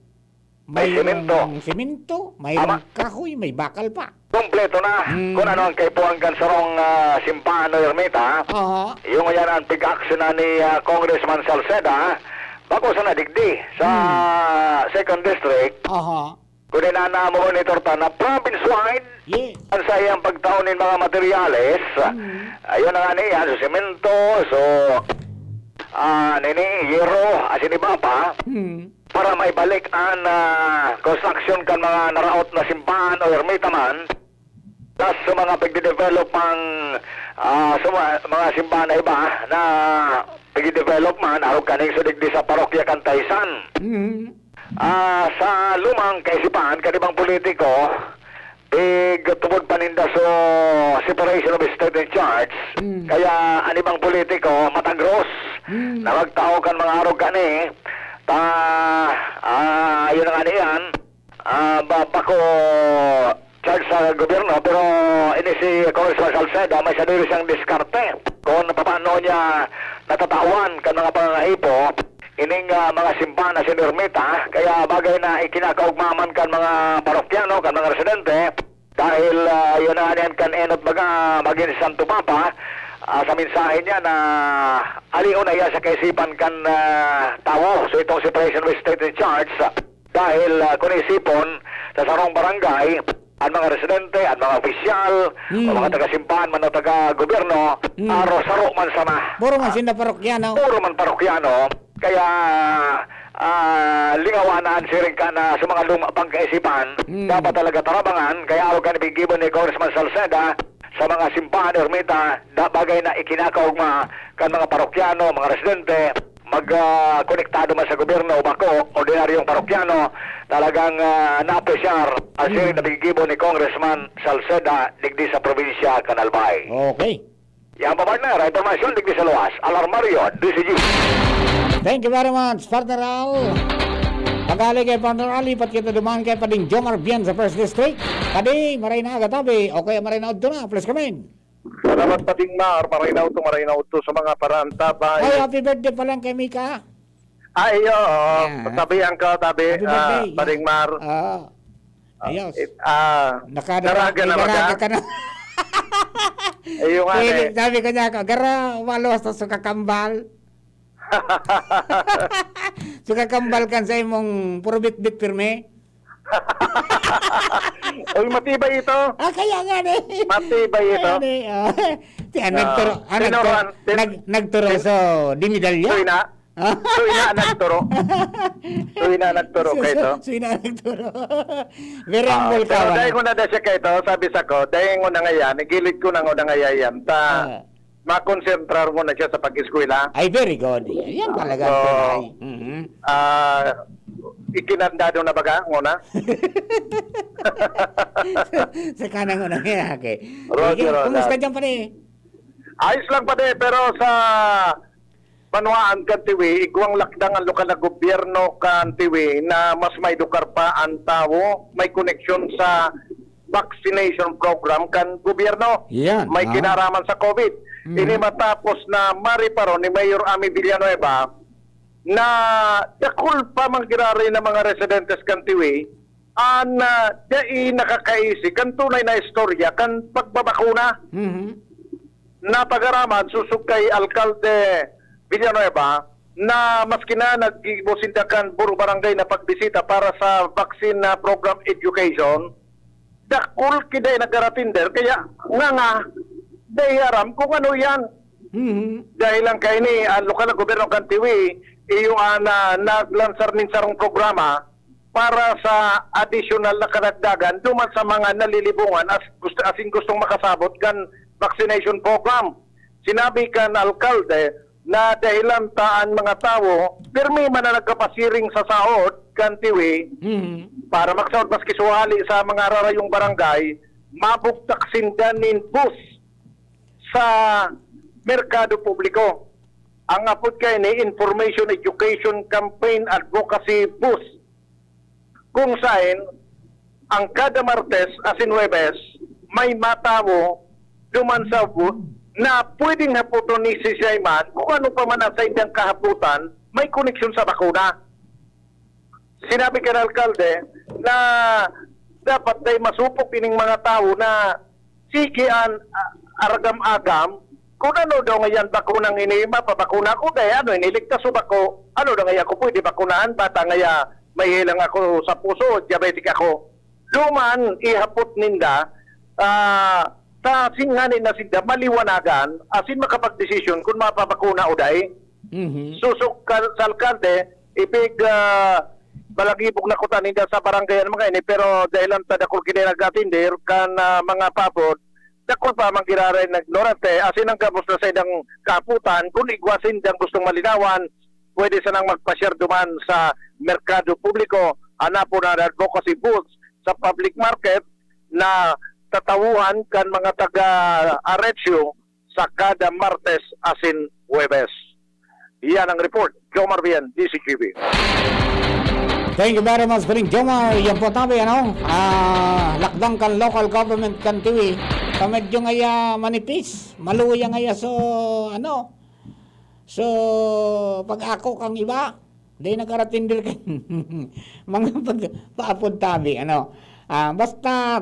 May mayroong semento. semento, mayroong Ama. kahoy, may bakal pa. Kompleto na Hmm. kung ano ang kaipuhan kan sarong ah, simbahan o ermita. Aha. Yung yan ang pig-action na ni ah, Congressman Salceda, bako sa nadigdi sa Hmm. second district. Aha. Kundi na na-monitor ta na province-wide Yeah. ang sa iyang pagtaon nin mga materyales. Hmm. Ayun na nga niya, so semento, so ah, nini, yero, asin iba pa, Hmm. para maibalik an ah, construction kan mga naraot na simbahan o ermita man. Plus sa mga pagde-develop pang ah, sa mga, mga simbahan na iba na pagde-develop man, arog kaning sa digdi sa parokya kan Taysan. Hmm. Ah, sa lumang kaisipan kan ibang politiko, Igtubod pa ninda so separation of state and church. Mm. Kaya an ibang politiko matagros Mm. na magtao kan mga arog kani. Ta, ah, yun nga niyan. Ah, ba, bako charge sa gobyerno, pero ini si Congressman Salceda, may sadiri siyang diskarte. Kung paano niya natatawan kan mga pangangaipo, ining, ah, mga simbahan na sinermita, kaya bagay na ikinakaugma man kan mga parokyano, kan mga residente, dahil, ah, yun na yan kan enot baga, maging Santo Papa, ah, sa mensahe niya na aliw na iya sa kaisipan kan, ah, tawo. So itong separation of state and church, dahil, ah, kung isipon, sa sarong barangay, ang mga residente, ang mga opisyal, Hmm. o mga taga-simbahan man o taga-gobyerno, Hmm. aro saro man sana. Puro man Ah, sinda parokyano. Puro man parokyano. Kaya, ah, lingawan na an siring ka na sa mga luma pang kaisipan, Hmm. dapat talaga tarabangan. Kaya ako kan gigibo ni Congressman Salceda sa mga simbahan, ermita, da-, bagay na ikinakaugma kan mga parokyano, mga residente, mag, ah, konektado man sa gobyerno o bako, ordinaryong parokyano, talagang, ah, naapresyar ang Hmm. siring na gigibo ni Congressman Salceda digdi sa probinsya kan Albay. Okay. Yan pa, partner, ang impormasyon digdi sa luwas. Alarmario, D C G. Thank you very much, Partner Al. Pag-ali kay Partner Al, lipat kita duman kay Pading Jomar Bian sa First District. Padi, maray na aga tabi, o kaya maray na udto na, please come in. Salamat, Pading Mar. Maray na udto, maray na udto sa mga paraantabay. Ay, happy birthday pa lang kay Mika. Ay, oo. Yeah. Sabihan ko, tabi, Happy ah, birthday. Pading Mar. Oo. Ah, Ayos. it-, ah, Nakadara-, daraga na ba ka? Daraga ka na. Ayun nga, Pwede, eh. Sabi ko niya, "Gara, walo sa sukakambal." Sukakambal kan sa imong puro bitbit pirmi. Uy, matibay ito. Ah, kaya nga, eh. Matibay ito. Kaya, eh, oh. Tiyan, Ah, nagturo, ah, nagturo, tinuruan, tin-, nag-, nagturo tin-, so, di medalya? Tuloy na. Ah. Tuloy na nagturo. Tuloy na nagturo So, kayo so, to. so, ina nagturo. Very Ah, humble pero ka, dahil wala? ko na da siya kayo to, sabi sa ko, dahil ko na ngaya, nagilid ko na ko na ngaya yan. Ta, Ah. makonsentrar mo na siya sa pag-eskwela. Ay, very good. Yan talaga ang So, tunay. Mhm. ah, ikinandado na baga, nguna? Sa kanang una, okay. Roger, Sige, kumusta Roger. dyan, pare? Ayos lang, pare, pero sa banwaan kan Tiwi, igwang lakdang ang lokal na gobyerno kan Tiwi na mas maedukar pa ang tawo, may koneksyon sa vaccination program kan gobyerno. Yan, May ah. kinaraman sa COVID. Mm. Ini matapos na mariparon ni Mayor Ami Villanueva na dakul pa man giraray na mga residentes kan Tiwi an, ah, dai nakakaisi kan tunay na istorya kan pagbabakuna. Mhm. Napagaraman, sosog kay Alkalde Villanueva, na maski na naggibo sinda kan puro barangay na pagbisita para sa vaccine na program education, dakul ki dai nag-aratender, kaya nga nga, dai aram kung ano yan. Mhm. Dahil lang kaini, ang lokal na gobyerno kan Tiwi, iyo ang, ah, naglansar nin sarong programa para sa adisyonal na kadagdagan duman sa mga nalilibongan as gust-, asin gustong makasabot kan vaccination program. Sinabi kan alkalde na dahilan ta an mga tawo pirmi man na nagkapasiring sa saod kan Tiwi Mhm. para magsahod maski suwali sa mga rarayong barangay, mabugtak sinda nin bus sa merkado publiko. Ang apod kaini, Information Education Campaign Advocacy Bus, kung saen ang kada Martes asin Huwebes may matawo duman sa bu-, na pwedeng hapoton ni siisay man kung ano pa man ang saindang kahapotan may koneksyon sa bakuna. Sinabi kan alkalde na dapat dai masupog ining mga tawo na sige an, a-, aragam-agam, kun ano daw ngayan bakunang ini, mapabakuna ko, kaya ano, iniligtas o bako, ano daw ngayon ako pwede bakunahan, bata ngaya may hilang ako sa puso, diabetic ako. Duman, ihapot ninda, ah, ta singhani na sinda maliwanagan, asin makapagdesisyon kun mapabakuna o dai. Mhm. Susog ka sa alkalde, ipig, ah, balagibog na kuta ninda sa barangay ang mga ini, pero dahil lang ta dakul ki dai nag-atender kan, ah, mga papod, dakul pa man giraray na ignorante, asin ang gabos na sa idang kaaputan, kun igwa sindang gustong malinawan, pwede sanang magpasyar duman sa merkado publiko, hanapon na advocacy booths sa public market, na tatawuhan kan mga taga Arezzo sa kada Martes asin Huwebes. Iyan ang report. Jomar Bien, D C Q B. Thank you very much, Pring Jomar. Yan po tabi, ano? Ah, lakdang kan local government kan Tiwi. Ka medyo ngaya manipis. Maluya ngaya so, ano? So, pag ako kang iba, di nagkaratindir kan mga pag, paapod tabi, ano? Ah, basta,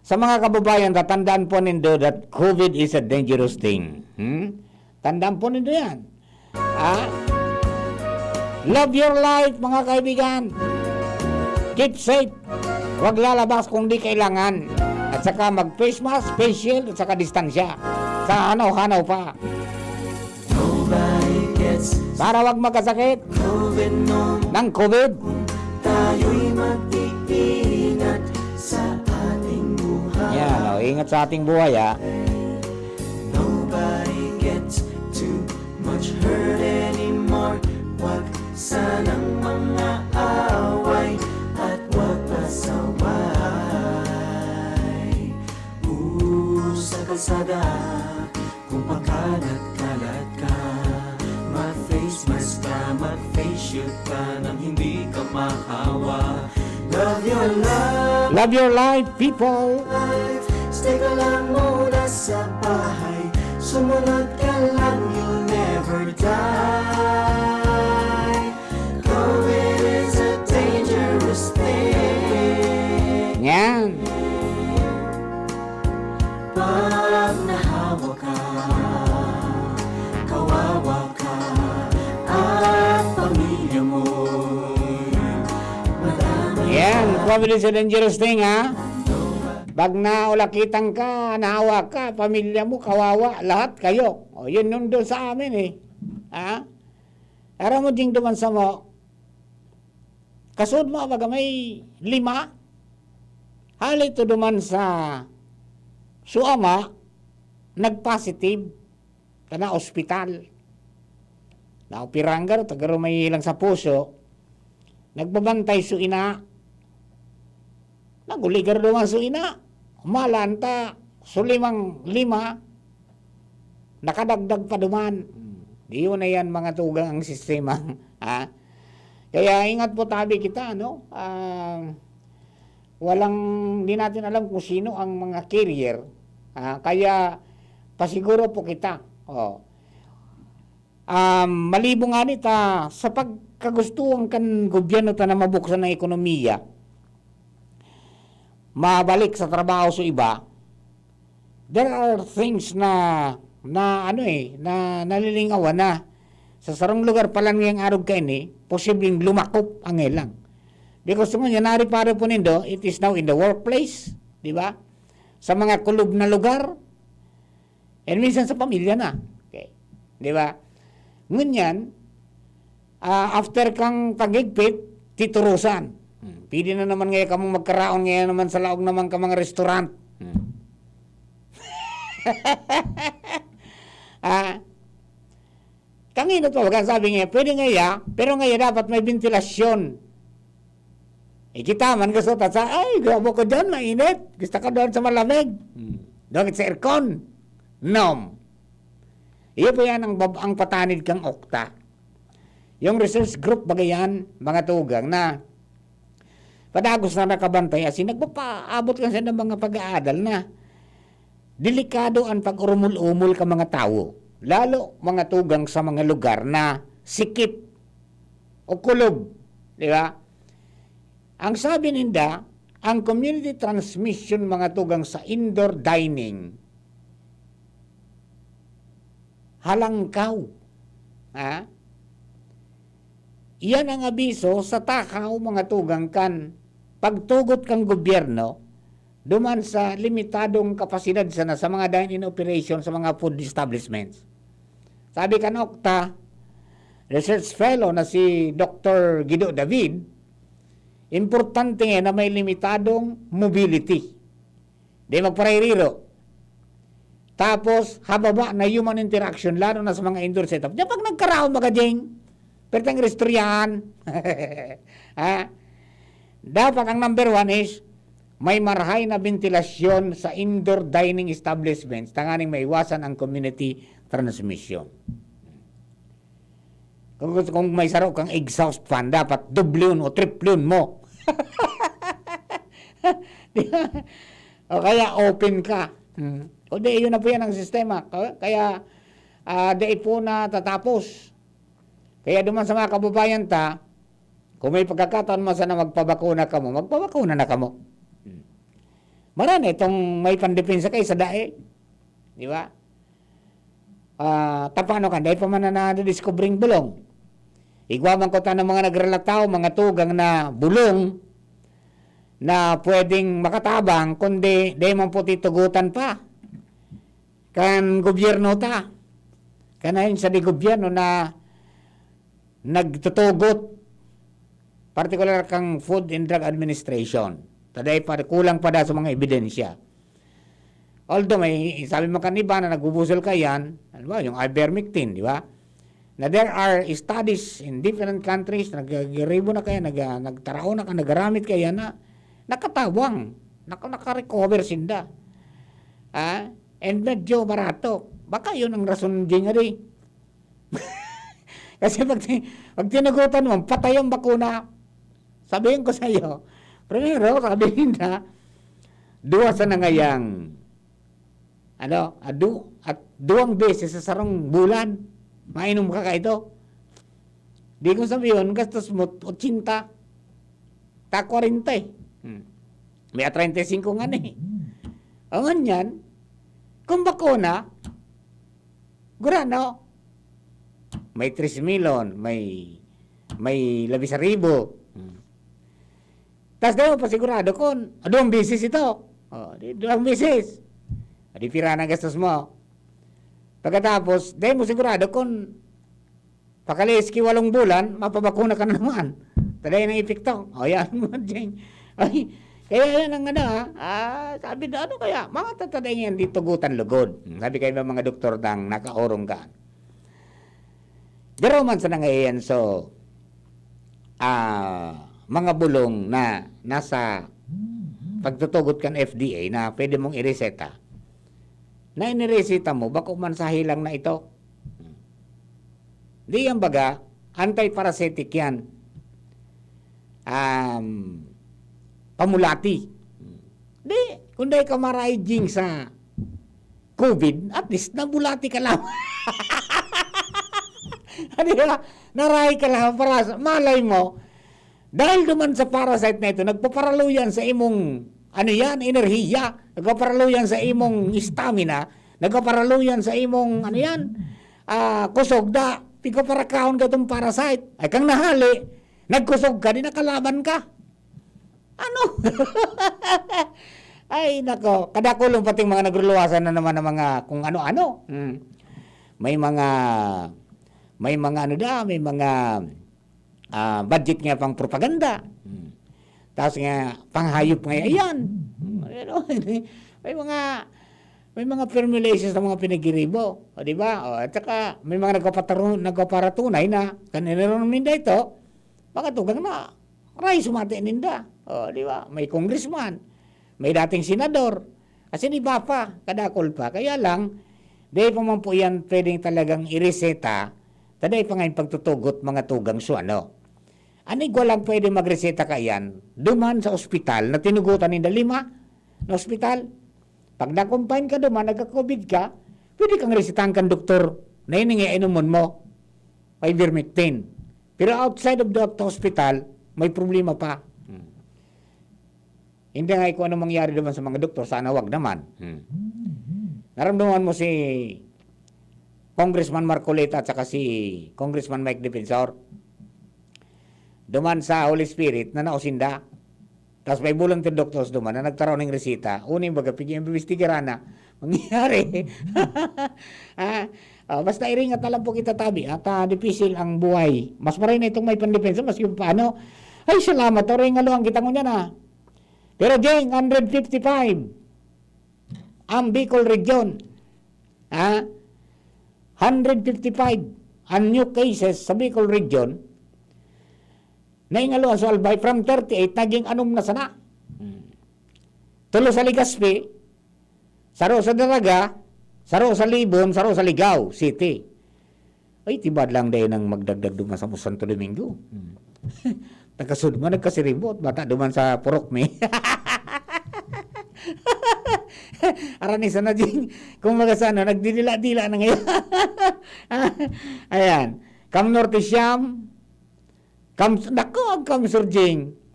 sa mga kababayan, tatandaan po nindo that COVID is a dangerous thing. Hmm? Tandaan po nindo yan. Ah? Love your life, mga kaibigan. Keep safe. Huwag lalabas kung di kailangan. At saka mag-face mask, face shield, at saka distansya. Sa hanaw-hanaw pa. Nobody gets Para wag magkasakit COVID, no. Ng COVID. Tayo'y mag-iingat sa ating buhay. Yan, oh, ingat sa ating buhay, ah. Nobody gets too much hurt anymore. Wag sanang mga away at wag pasaway. Ooh, sa kalsada, kung pakalat-kalat ka, mag-face mask ka, mag-face shield ka nang hindi ka mahawa. Love your life. Love your life, people. Stay ka lang muna sa bahay. Sumunod ka lang, you'll never die. COVID is a dangerous thing. Yan. Pag nahawa ka, kawawa ka, at pamilya mo, madamay. Yan, COVID is a dangerous thing, ha? Pag naulakitan ka, nahawa ka, pamilya mo, kawawa, lahat kayo. O, yun yung doon sa amin, eh. Ha? Aram mo, ding duman sa mo, kasud mo, baga may lima. Hali to duman sa suama, nag-positive, tana ospital. Naoperahan garo, tagaro may ilang sa puso. Nagbabantay su ina. Naguligar duman su ina. Umalan ta, su limang lima, nakadagdag pa duman. Hmm. Di yun na yan, mga tugang, ang sistema. Ha? Kaya ingat po tabi kita, no? Ah, walang, di natin alam kung sino ang mga carrier. Ah, kaya pasiguro po kita. Oh. Um, malibo nga nita, sa pagkagustuhan kan gobyerno ta na mabuksan ang ekonomiya, mabalik sa trabaho sa iba, there are things na, na ano eh, na nalilingawan na. Sa sarong lugar pa lang ngayong arog kaini, posibleng lumakop ang ilang. Because ngunyan, nariparo po nindo, it is now in the workplace, di ba? Sa mga kulob na lugar, and minsan sa pamilya na. Okay. Di ba? Ngunyan, ah, after kang paghigpit, titurusan. Hmm, pwede na naman ngayon kamong magkaraon ngayon naman sa laog naman ka mga restaurant. Hmm. Ah, kangina to, baga sabi niya, pwede nga iya, pero nga iya dapat may ventilasyon. Eh, kita man gusto ta sa, "Ay, grabe ko dyan, mainit. Gusto ko doon sa malamig." Hmm. Doon sa aircon. Nom. Iyo po yan ang, bab- ang patanid kang okta. Yung research group, bagay yan, mga tugang na padagos na nakabantay, asin nagpapaabot lang sila ng mga pag-aadal na delikado ang pag-urumol-umol ka mga tawo, lalo mga tugang sa mga lugar na sikip o kulob, di ba? Ang sabi ninda, ang community transmission mga tugang sa indoor dining, halangkaw. Ha? Iyan ang abiso sa takaw, mga tugang, kan pagtugot kan gobyerno duman sa limitadong kapasidad sana sa mga dine-in operation sa mga food establishments. Sabi kan okta, research fellow na si Doktor Guido David, importante nga na may limitadong mobility. Di magparairiro. Tapos, hababa na human interaction, lalo na sa mga indoor setup. Diyan pag nagkaraon, magajing, pertang iristoryahan. Ha? Dapat ang number one is May marahay na bentilasyon sa indoor dining establishments tanganing maiwasan ang community transmission. Kung, kung may saro kang exhaust fan, dapat doblyon o triplyon mo. Di ba? O kaya open ka. Hmm. O di, yun na po yan ang sistema. Ka- Kaya, ah, di po natatapos. Kaya duman sa mga kababayan ta, kung may pagkakataon man sana magpabakuna kamo, magpabakuna na kamo. Hmm. Marani itong may pandepensa kay sa dae. Di ba? Ah, tapano kan, dai pa man na nadiskubreng bulong. Igwa man ko ta ng mga nagrelataw, mga tugang na bulong na pwedeng makatabang, kundi dai man po titugutan pa kan gobyerno ta. Kan ahensya de gobyerno na nagtutugot, partikular kan Food and Drug Administration. Ta dai pa, kulang pa da sa mga ebidensya. Although may, sabi man kan iba na nagbubusol kaiyan, ano ba, yung ivermectin, di ba? Na there are studies in different countries, nagagiribo na kaya, nag-, nagtaraon na ka, nagaramit kaya na, nakatabang, naka-, naka-recover sinda. Ah, and medyo barato. Baka yun ang rason, Jing, adi. Kasi pag ti-, pag tinugutan mo, patay ang bakuna. Sabihin ko sa'yo, primero, sabi ninda, duwa sa nangayang, ano, adu-, at duwang beses sa sarong bulan, mainom ka kaito. Di ko sabi yun, gastos mo, ochenta, ta kwarenta eh. Hmm. May treinta y cinco nga na eh. O ngunyan, kung bakuna, gurano, may tres milyon, may, may labis a ribo. Hmm. Tas dai mo pa sigurado kun, ah, duwang beses ito. O, di, duwang beses. O, di pira na gastos mo. Pagkatapos, dai mo sigurado kun pakalihis ki walong bulan, mapabakuna ka na naman. Ta dai nang epekto. O, yan mo, Jing. Ay, kaya yan ang ano, ah, ah, sabi na, ano kaya? Mga tatadai yan, di tugutan lugod. Hmm, sabi kayo mga doktor dang nakaorong ka. Garo man sa nangaiyan, so, ah, mga bulong na nasa pagtutugot kan F D A na pwede mong ireseta, na inireseta mo, bako man sa hilang na ito. Di yan baga, anti-parasitic yan. Um, pamulati. Di, kung dai ka marahay, Jing, sa COVID, at least nabulati ka lang. Di ba? Narahay ka lang, para sa, malay mo, dahil duman sa parasite na ito, nagpaparalo yan sa imong, ano yan, enerhiya, nagpaparalo yan sa imong stamina, nagpaparalo yan sa imong, ano yan, ah, kusog da, pigpaparakaon ka itong parasite. Ay, kang nahali, nagkusog ka, di nakalaban ka. Ano? Ay, nako. Kadakulong pating mga nagruluwasan na naman ng mga kung ano-ano. Hmm. May mga, may mga ano da, may mga, ah, budget nga pang propaganda. Hmm. Tapos nga, panghayop nga yan. Hmm. Ano? May mga, may mga formulations na mga pinagiribo. O, di ba? O, at saka, may mga nagpapataru-, nagpaparatunay na, kanila rin minda ito, mga tugang na, Ray, sumati ninda. O, di ba? May congressman, may dating senador. Asin iba pa, kadakol pa. Kaya lang, di pa man po yan pwedeng talagang ireseta, ta dai pa nga yung pagtutugot mga tugang so ano. An igwa lang pwede magreseta kaiyan, duman sa ospital na tinugutan ninda lima na ospital. Pag na-confine ka duman, nagka-COVID ka, pwede kang resetahan kan doktor na ini nga inomon mo, ivermectin. Pero outside of the hospital, may problema pa. Hmm. Hindi nga kung ano mangyari naman sa mga doktor, sana wag naman. Hmm. Naramdaman mo si Congressman Marcoleta at saka si Congressman Mike Defensor. Duman sa Holy Spirit na nausinda. Tapos may volunteer doctors duman na nagtaraw ng resita. Uning baga, pig-imbestigaran na. Mangyayari. Ah, ah, basta iringat na lang po kita tabi. At, ah, dipisil ang buhay. Mas maray na itong may pandepensa, maski paano. Ay, salamat. Oray nga luwang kita ngunyan, ah. Pero, Jeng, hundred fifty-five ang Bicol Region. Ha? Hundred fifty-five ang new cases sa Bicol Region. Naingaluan sa Albay from thirty-eight, naging anom na sana. Hmm. Tulo sa Legazpi, saro sa Daraga, saro sa Libon, saro sa Ligao City. Ay, tibad lang dai nang magdagdag duman sa Santo Domingo. Hmm. Tagasud mo, nagkasiribot, bata duman sa purok mi. Arani sana ding, kumbaga sana, nagdidila-dila na ngayon. Ayan. Cam Norte siyam, Cam, nako, ang Cam Sur Jing.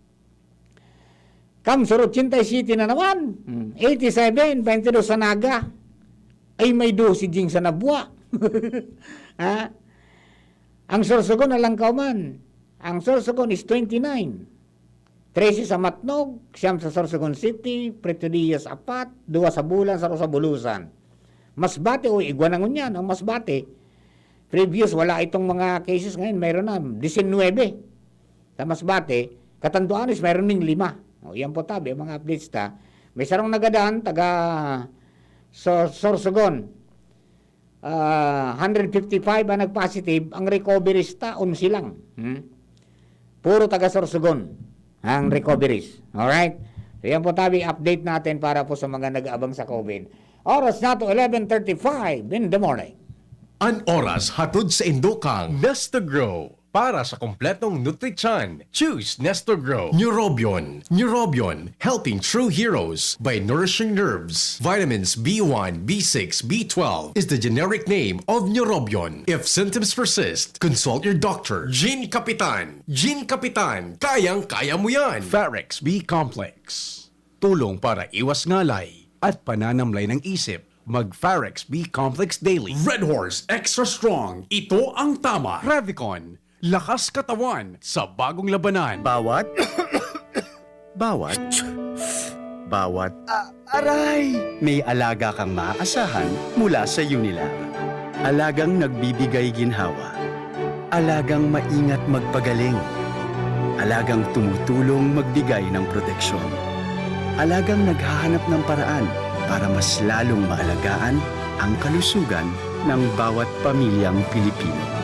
Cam Sur ochenta y siete na naman. Hmm, eighty-seven, twenty-two sa Naga. Ay, may dose Jing sa Nabua. Ha? Ang Sorsogon, Alangkaw man. Ang Sorsogon is twenty-nine. Trese sa Matnog, siyam sa Sorsogon City, Prieto Diaz, apat, duwa sa Bulan, saro sa Bulusan. Masbate o igwa na ngunyan, ang Masbate. Previous, wala itong mga cases, ngayon mayroon na, disinwebe. Sa Masbate, Catanduanes, mayroon ding lima. O, yan po tabi, ang mga updates ta. May sarong nagadan, taga Sor-, Sorsogon. Ah, hundred fifty-five ang nag-positive, ang recoveries ta, onse lang. Hmm? Puro taga Sorsogon ang recoveries. Alright? So, yan po tabi, update natin para po sa mga nag-aabang sa COVID. Oras na to, eleven thirty-five in the morning. An oras hatod sa indokang Nestagro. Para sa kompletong nutrisyon, choose Nestor Grow. Neurobion. Neurobion, helping true heroes by nourishing nerves. Vitamins B one, B six, B twelve is the generic name of Neurobion. If symptoms persist, consult your doctor. Gene Kapitan. Gene Kapitan, kayang-kaya mo yan. Farex B Complex. Tulong para iwas ngalay at pananamlay ng isip. Mag Farex B Complex Daily. Red Horse Extra Strong. Ito ang tama. Revicon. Lakas katawan sa bagong labanan. Bawat, bawat, bawat, a-, aray! May alaga kang maaasahan mula sa Unilab. Alagang nagbibigay ginhawa. Alagang maingat magpagaling. Alagang tumutulong magbigay ng proteksyon. Alagang naghahanap ng paraan para mas lalong maalagaan ang kalusugan ng bawat pamilyang Pilipino.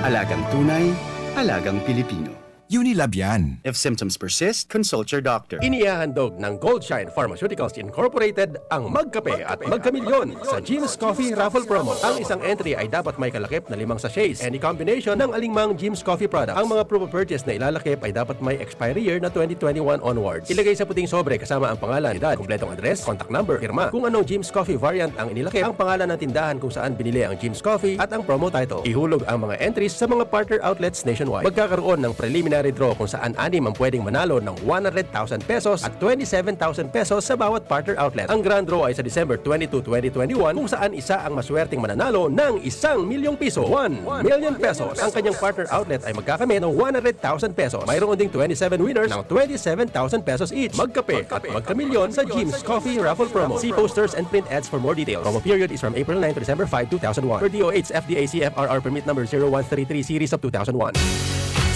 Alagang tunay, alagang Pilipino. Unilab yan. If symptoms persist, consult your doctor. Inihahandog ng Goldshine Pharmaceuticals Incorporated ang Magkape at Magkamilyon sa Jim's Coffee Raffle Promo. Ang isang entry ay dapat may kalakip na limang sachets, any combination ng alingmang Jim's Coffee product. Ang mga proof of purchase na ilalakip ay dapat may expiry year na twenty twenty-one onwards. Ilagay sa puting sobre kasama ang pangalan, edad, kompletong address, contact number, pirma. Kung anong Jim's Coffee variant ang inilakip, ang pangalan ng tindahan kung saan binili ang Jim's Coffee, at ang promo title. Ihulog ang mga entries sa mga partner outlets nationwide. Magkakaroon ng preliminary draw kung saan anim ang pwedeng manalo ng one hundred thousand pesos at twenty-seven thousand pesos sa bawat partner outlet. Ang grand draw ay sa December twenty-two, twenty twenty-one, kung saan isa ang maswerteng mananalo ng isang milyong piso, one million pesos. Ang kanyang partner outlet ay magkakamit ng one hundred thousand pesos. Mayroon ding twenty-seven winners ng twenty-seven thousand pesos each. Magkape at magkamilyon sa Jim's Coffee Raffle Promo. See posters and print ads for more details. Promo period is from April nine to December five, two thousand one. Per D O H F D A C F R R permit number zero one three three series of two thousand one.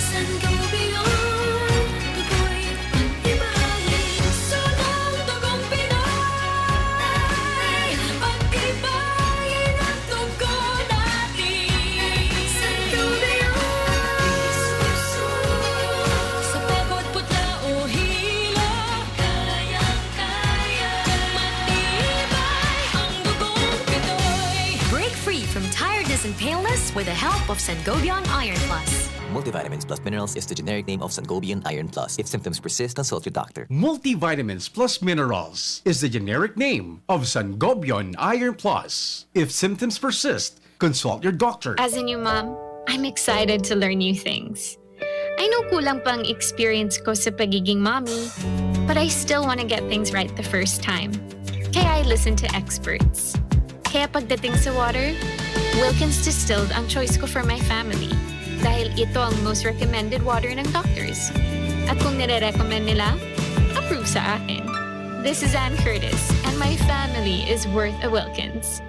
Sangobion, tukoy, pag-ibahin, sunang dugong Pinoy. Pag-ibahin ang dugo natin. Sangobion, sa pagod, putla o hilo, kayang-kaya, matibay ang dugong Pinoy. Break free from tiredness and paleness with the help of Sangobion Iron Plus. Multivitamins plus minerals is the generic name of Sangobion Iron Plus. If symptoms persist, consult your doctor. Multivitamins plus minerals is the generic name of Sangobion Iron Plus. If symptoms persist, consult your doctor. As a new mom, I'm excited to learn new things. I know kulang pa ang experience ko sa pagiging mommy, but I still wanna get things right the first time. Kaya I listen to experts. Kaya pagdating sa water, Wilkins Distilled ang choice ko for my family. Dahil ito ang most recommended water ng doctors. At kung nire-recommend nila, approve sa akin. This is Ann Curtis, and my family is worth a Wilkins.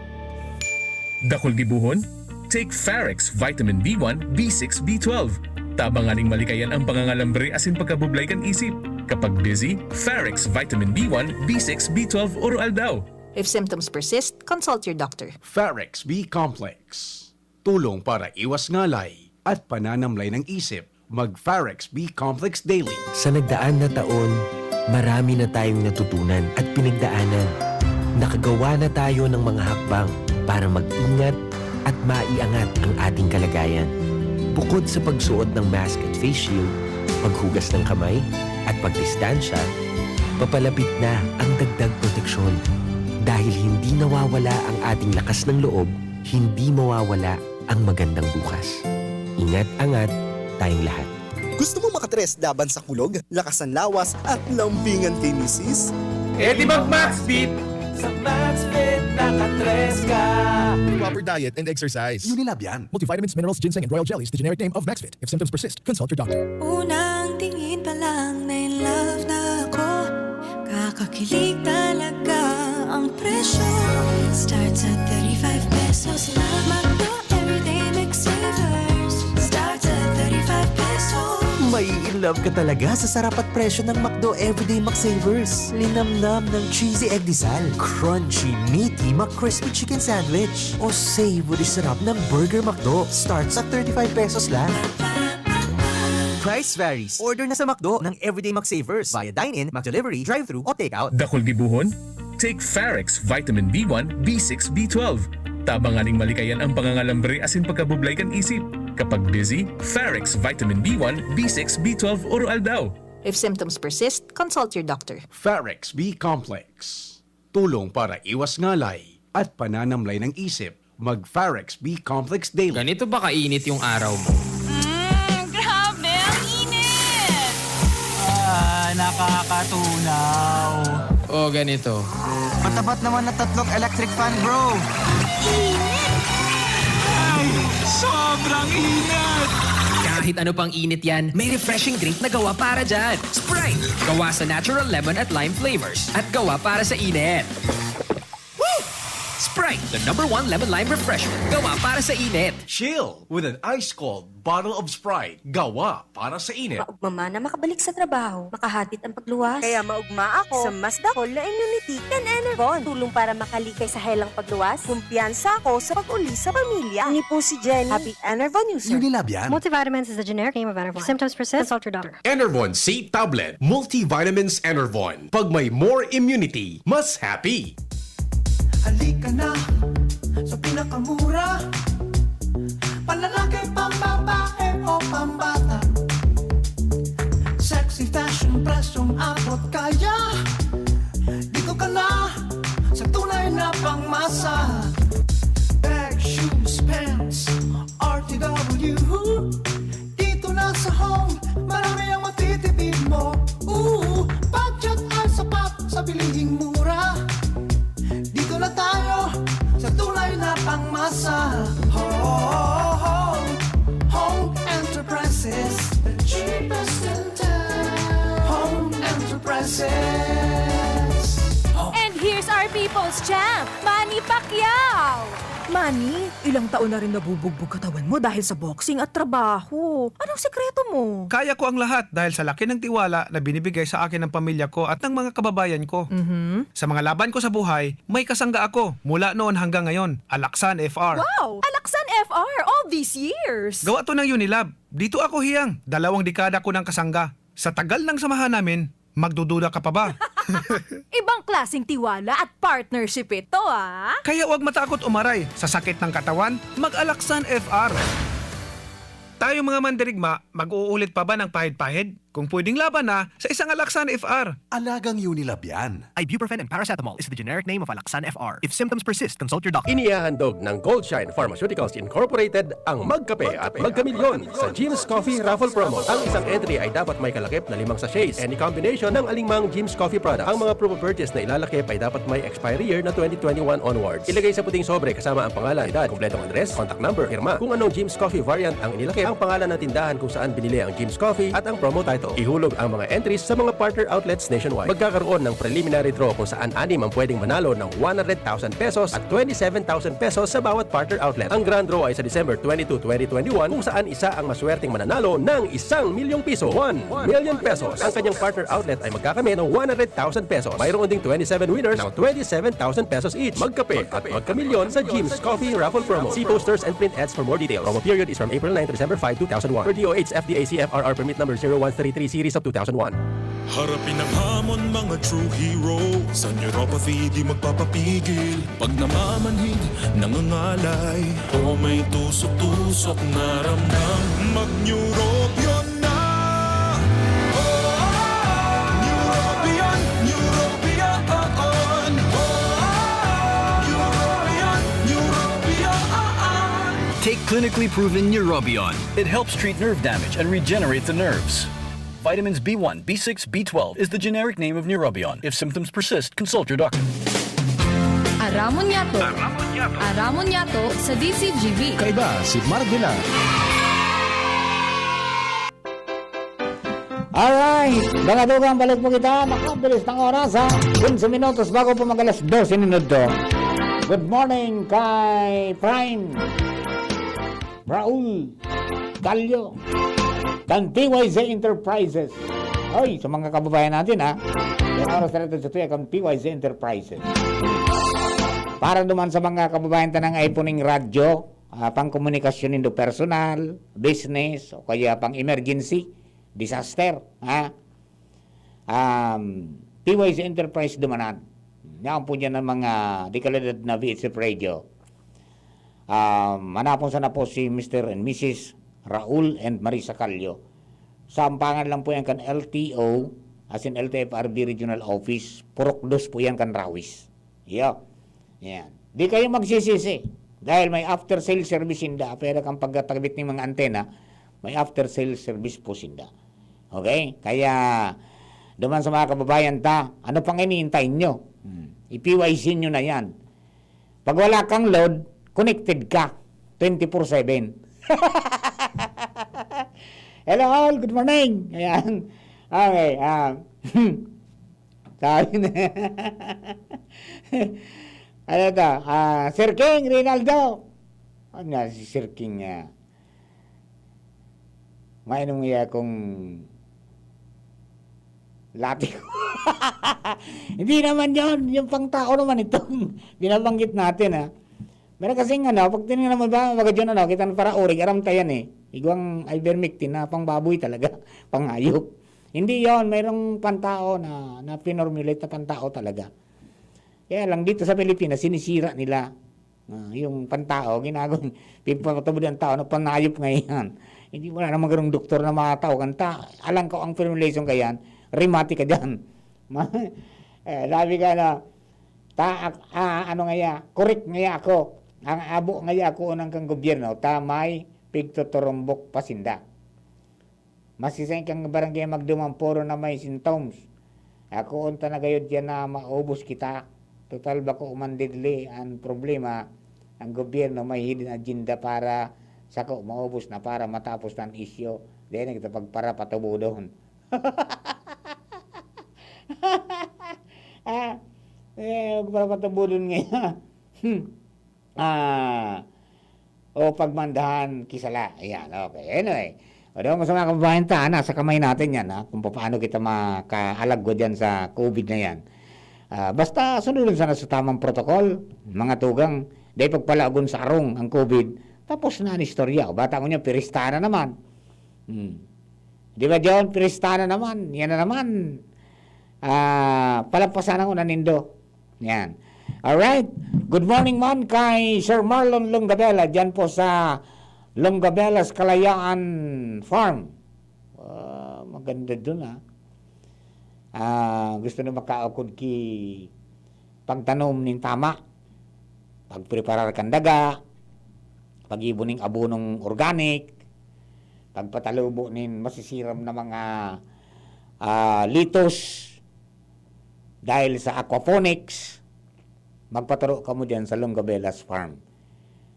Dakul gibohon? Take Farex Vitamin B one, B six, B twelve. Tabang nganing malikayan ang pangangalambre asin pagkabublay kan isip. Kapag busy, Farex Vitamin B one, B six, B twelve, Oro Aldaw. If symptoms persist, consult your doctor. Farex B Complex. Tulong para iwas ngalay at pananamlay ng isip. Mag-Pharex B Complex Daily. Sa nagdaan na taon, marami na tayong natutunan at pinagdaanan. Nakagawa na tayo ng mga hakbang para mag-ingat at maiangat ang ating kalagayan. Bukod sa pagsuot ng mask at face shield, paghugas ng kamay, at pagdistansya, papalapit na ang dagdag proteksyon. Dahil hindi nawawala ang ating lakas ng loob, hindi mawawala ang magandang bukas. Ingat-angat tayong lahat. Gusto mo makatres laban sa kulog, lakas ng lawas at lambingan kay misis? Eh di mag-Maxfit! Sa Maxfit, nakatres ka! Proper diet and exercise. Unilab yan. Multivitamins, minerals, ginseng, and royal jelly is the generic name of Maxfit. If symptoms persist, consult your doctor. Unang tingin pa lang na in love na ako. Kakakilig talaga ang presyo. Starts at thirty-five pesos lang. McDo Everyday Mix Savers. Starts at thirty-five pesos. Mai-inlove ka talaga sa sarap at presyo ng McDo Everyday McSavers. Linamnam ng cheesy egg disal, crunchy, meaty McCrispy Chicken Sandwich, o savory sarap ng Burger McDo. Starts at thirty-five pesos lang. Price varies. Order na sa McDo ng Everyday McSavers via dine-in, McDelivery, drive-thru, o take-out. Dakul gibohon? Take Pharex Vitamin B one, B six, B twelve. Tabang nganing malikayan ang pangangalambre asin pagkabublay kan isip. Kapag busy, Pharex Vitamin B one, B six, B twelve Oro Aldaw. If symptoms persist, consult your doctor. Pharex B Complex. Tulong para iwas ngalay at pananamlay ng isip. Mag-Pharex B Complex Daily. Ganito ba kainit yung araw mo? Mm, grabe! Ang init! Ah, nakakatunaw. O ganito. Matapat naman na tatlong electric fan, bro! Init! Ay, sobrang init! Kahit ano pang init yan, may refreshing drink na gawa para dyan. Sprite! Gawa sa natural lemon at lime flavors. At gawa para sa init. Woo! Sprite, the number one lemon lime refresher. Gawa para sa init. Chill with an ice-cold bottle of Sprite. Gawa para sa init. Maugma man na makabalik sa trabaho, makahatid ang pagluwas. Kaya maugma ako sa mas dakul na immunity kan Enervon. Tulong para makalikay sa helang pagluwas. Kumpiyansa ako sa pag-uli sa pamilya. Ini po si Jenny. Happy Enervon user. Unilab yan. Multivitamins is the generic name of Enervon. If symptoms persist, consult your doctor. Enervon C Tablet. Multivitamins Enervon. Pag may more immunity, mas happy. Halika na sa pinakamura. Panlalaki, pambabae o pambata. Sexy fashion, presyong abot kaya. Dito ka na sa tunay na pangmasa. Bag, shoes, pants, R T W. Dito na sa Home, marami ang matitipid mo. Ooh, budget ay sapat sa bilihing mura. Dito na tayo sa tunay na pangmasa. Home, Home Enterprises, the cheapest in town. Home Enterprises. And here's our people's champ, Manny Pacquiao! Manny, ilang taon na rin nabubugbog katawan mo dahil sa boxing at trabaho. Anong sekreto mo? Kaya ko ang lahat dahil sa laki ng tiwala na binibigay sa akin ng pamilya ko at ng mga kababayan ko. Mhm. Sa mga laban ko sa buhay, may kasangga ako mula noon hanggang ngayon, Alaksan F R. Wow! Alaksan F R all these years! Gawa to ng Unilab. Dito ako hiyang, dalawang dekada ko ng kasangga. Sa tagal ng samahan namin, magdududa ka pa ba? Ibang klaseng tiwala at partnership ito, ah! Kaya huwag matakot umaray sa sakit ng katawan, mag-Alaksan F R. Tayong mga mandirigma, mag-uulit pa ba ng pahid-pahid? Kung pwedeng laban na, sa isang Alaksan F R. Alagang Unilab yan. Ibuprofen and paracetamol is the generic name of Alaxan F R. If symptoms persist, consult your doctor. Inihahandog ng Goldshine Pharmaceuticals Incorporated ang Magkape at Magkamilyon sa Jim's Coffee Raffle Promo. Ang isang entry ay dapat may kalakip na limang sachets, any combination ng alingmang Jim's Coffee product. Ang mga proof of purchase na ilalakip ay dapat may expiry year na twenty twenty-one onwards. Ilagay sa puting sobre kasama ang pangalan, edad, kompletong address, contact number, pirma. Kung anong Jim's Coffee variant ang inilakip, ang pangalan ng tindahan kung saan binili ang Jim's Coffee, at ang promo title. Ihulog ang mga entries sa mga partner outlets nationwide. Magkakaroon ng preliminary draw kung saan anim ang pwedeng manalo ng one hundred thousand pesos at twenty-seven thousand pesos sa bawat partner outlet. Ang grand draw ay sa December twenty-two, twenty twenty-one, kung saan isa ang maswerteng mananalo ng isang milyong piso, one million pesos. Ang kanyang partner outlet ay magkakamit ng one hundred thousand pesos. Mayroon ding twenty-seven winners ng twenty-seven thousand pesos each. Magkape at magkamilyon sa Jim's Coffee Raffle Promo. See posters and print ads for more details. Promo period is from April nine to December five, two thousand one. Per D O H F D A C F R R Permit Number zero one three three Series of two thousand one. Harapin ang hamon, mga true hero. Sa neuropathy, di magpapapigil. Pag namamanhid, nangangalay, o may tusok-tusok na ramdam, mag-Neurobion na! Neurobion, Neurobion, Neurobion, Neurobion. Take clinically proven Neurobion. It helps treat nerve damage and regenerate the nerves. Vitamins B one, B six, B twelve is the generic name of Neurobion. If symptoms persist, consult your doctor. Aramon Yato. Aramon Yato. Aramon Yato sa D C G B. Kaiba si Mark Villar. Alright, mga dugang, balik po kita. Makabilis ng oras, ha? Quince minutos bago po mag-alas dose nin udto. Good morning kay Prime Raul Callo kan P Y Z Enterprises. Oy, sa mga kababayan natin, ha? Yung oras na natin sa tuya kan P Y Z Enterprises. Para naman sa mga kababayan tanang iPhone ng radyo, ah, pang komunikasyon nindo personal, business, o kaya pang emergency, disaster, ha? Um, P Y Z Enterprise dumanan. Yaon po dyan ang mga dekalidad na V H F radio. Um, hanapon sana po si Mister and Missus Raul and Marisa Callo. Sampangan lang po yan kan L T O, as in L T F R B Regional Office. Purok dos po yan kan Rawis. Iyo. Yan. Di kayo magsisisi. Dahil may after sales service sinda. Pwede kang pagkatagit ng mga antena, may after sales service po sinda. Okay? Kaya, duman sa mga kababayan ta, ano pang iniintay nyo? Hmm. I-P Y Z nyo na yan. Pag wala kang load, connected ka. Twenty-four seven. Hello all, good morning. Ayan. Okay, ah, sabi na. Ano to? Ah, Sir King Rinaldo. Ano nga si Sir King nga? Mainom nga akong lati ko. Hindi naman yon. Yung pang tao naman itong binabanggit natin, ha. Meron kasing ano, pag tinignan mo ba, mga dyan ano, kita ng para urig, aram ta yan eh. Igwang ivermectin na pang baboy talaga, pang hayop. Hindi yon, mayroong pantao na, na pinormulate na pantao talaga. Kaya lang dito sa Pilipinas, sinisira nila. Ah, yung pantao, ginagawa, pipatubod ang tao na panayop ngayon. Hindi, wala namang ganung doktor na makatao kan ta. Alang ko ang formulation kayan, rimati ka dyan. Ma-, eh, sabi ka na, ta, ak-, ah, ano ngaya, correct ngaya ako. Ang abo ngaya ako unang kang gobyerno, ta may pigtuturumbok pa sinda. Masisay kang barangay magduman puro na may symptoms. Ako unta na gayod yan na maubos kita. Total bako man deadly ang problema. Ang gobyerno may hidden agenda para sako maubos na para matapos na ang isyu. Dahil na kita pagpara patubodon. Ah, eh, para patubodon ngayon. Hmm. Ah, o pagmandahan ki sala. Ayan, okay. Anyway, o, doon sa mga kababayan ta, nasa kamay natin yan, ha? Kung paano kita makaalagwa dyan sa COVID na yan. Ah, basta sunodon sana sa tamang protocol, mga tugang, dahil pagpalagon sa arong ang COVID, tapos na ang istorya. O, bata ko niya, pirista na naman. Hmm. Di ba, John? Pirista na naman. Yan na naman. Ah, palampasan ang una nindo. Yan. Alright. Good morning man kay Sir Marlon Longabela, dyan po sa Longabela's Kalayaan Farm. Ah, maganda dun, ah. Ah, gusto na makaukod ki pagtanom nin tama. Pagpreparar kan daga, pag-ibo ning abonong organic, pagpatalubo nin masisiram na mga, ah, litos dahil sa aquaponics, magpaturo kamo diyan sa Longabela's Farm.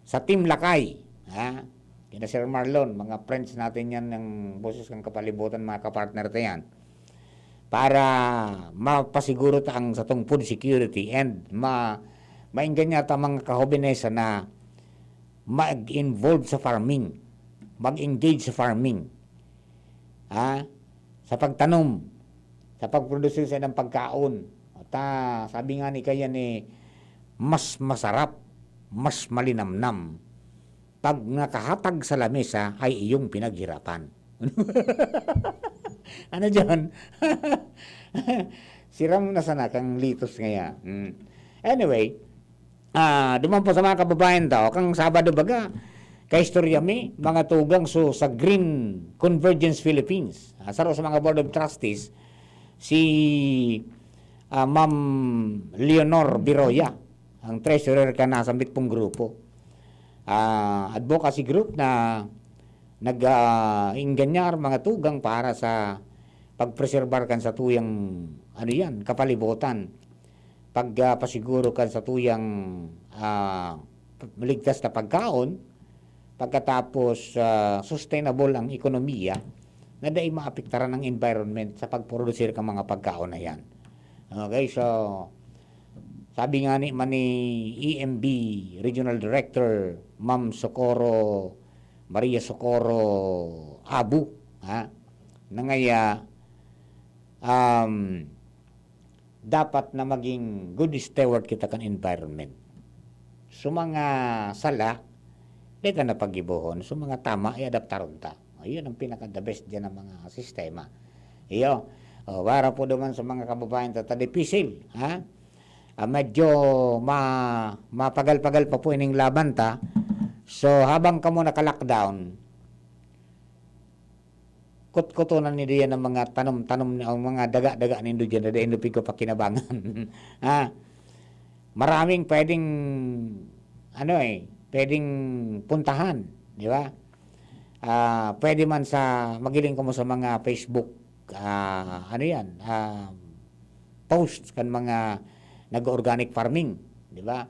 Sa Team Lakay, ha? Kina Sir Marlon, mga friends natin yan ng Boses ng Kapalibutan, mga kapartner ta yan. Para mapasiguro ta ang satong food security and ma-, maengganyan ta mga kahobenesa na mag-involve sa farming, mag-engage sa farming, ha? Sa pagtanom, sa pagproduce sa ilang pagkaon. At, ah, sabi nga ni kaya ni, mas masarap, mas malinamnam Pag nakahatag sa lamesa ay iyong pinaghirapan. Ano diyan? Siram na sana kang litos ngaya. Hmm. Anyway, ah, duman po sa mga kababayan tao, kang Sabado baga, kaistorya mi, mga tugang so sa Green Convergence Philippines. Ah, saro sa mga Board of Trustees, si, ah, Ma'am Leonor Biroya, ang treasurer kan nasambit pong grupo. Ah, advocacy group na nag, ah, ingganyar mga tugang para sa pagpreserbar kan satuyang, ano yan, kapalibutan. Pag, ah, pasiguro kan satuyang, ah, ligtas na pagkaon, pagkatapos, ah, sustainable ang ekonomiya, na dai maapektaran ang environment sa pagprodusir kan mga pagkaon na yan. Okay, so, sabi nga ni, man ni E M B Regional Director, Ma'am Socorro, Maria Socorro Abu, ha? Na ngaya, um, dapat na maging good steward kita kan environment. So, mga sala, di ta na paggibohon. So, mga tama, i-adaptaron ta. Ayun ang pinaka-the best dyan ng mga sistema. Iyo. O, para po naman sa mga kababayan ta, ta dipisil, ha? Ah, medyo ma-, mapagal-pagal pa po ining laban ta. So, habang kamo naka-lockdown, kutkutonan nindo yan ang mga tanom-tanom, ang mga daga-daga nindo dyan na dai nindo pigpapakinabangan. Ah, maraming pwedeng, ano eh, pwedeng puntahan, di ba? Ah, pwede man sa, magiling kamo sa mga Facebook, ah, ano yan, ah, post kan mga nag-organic farming, di ba?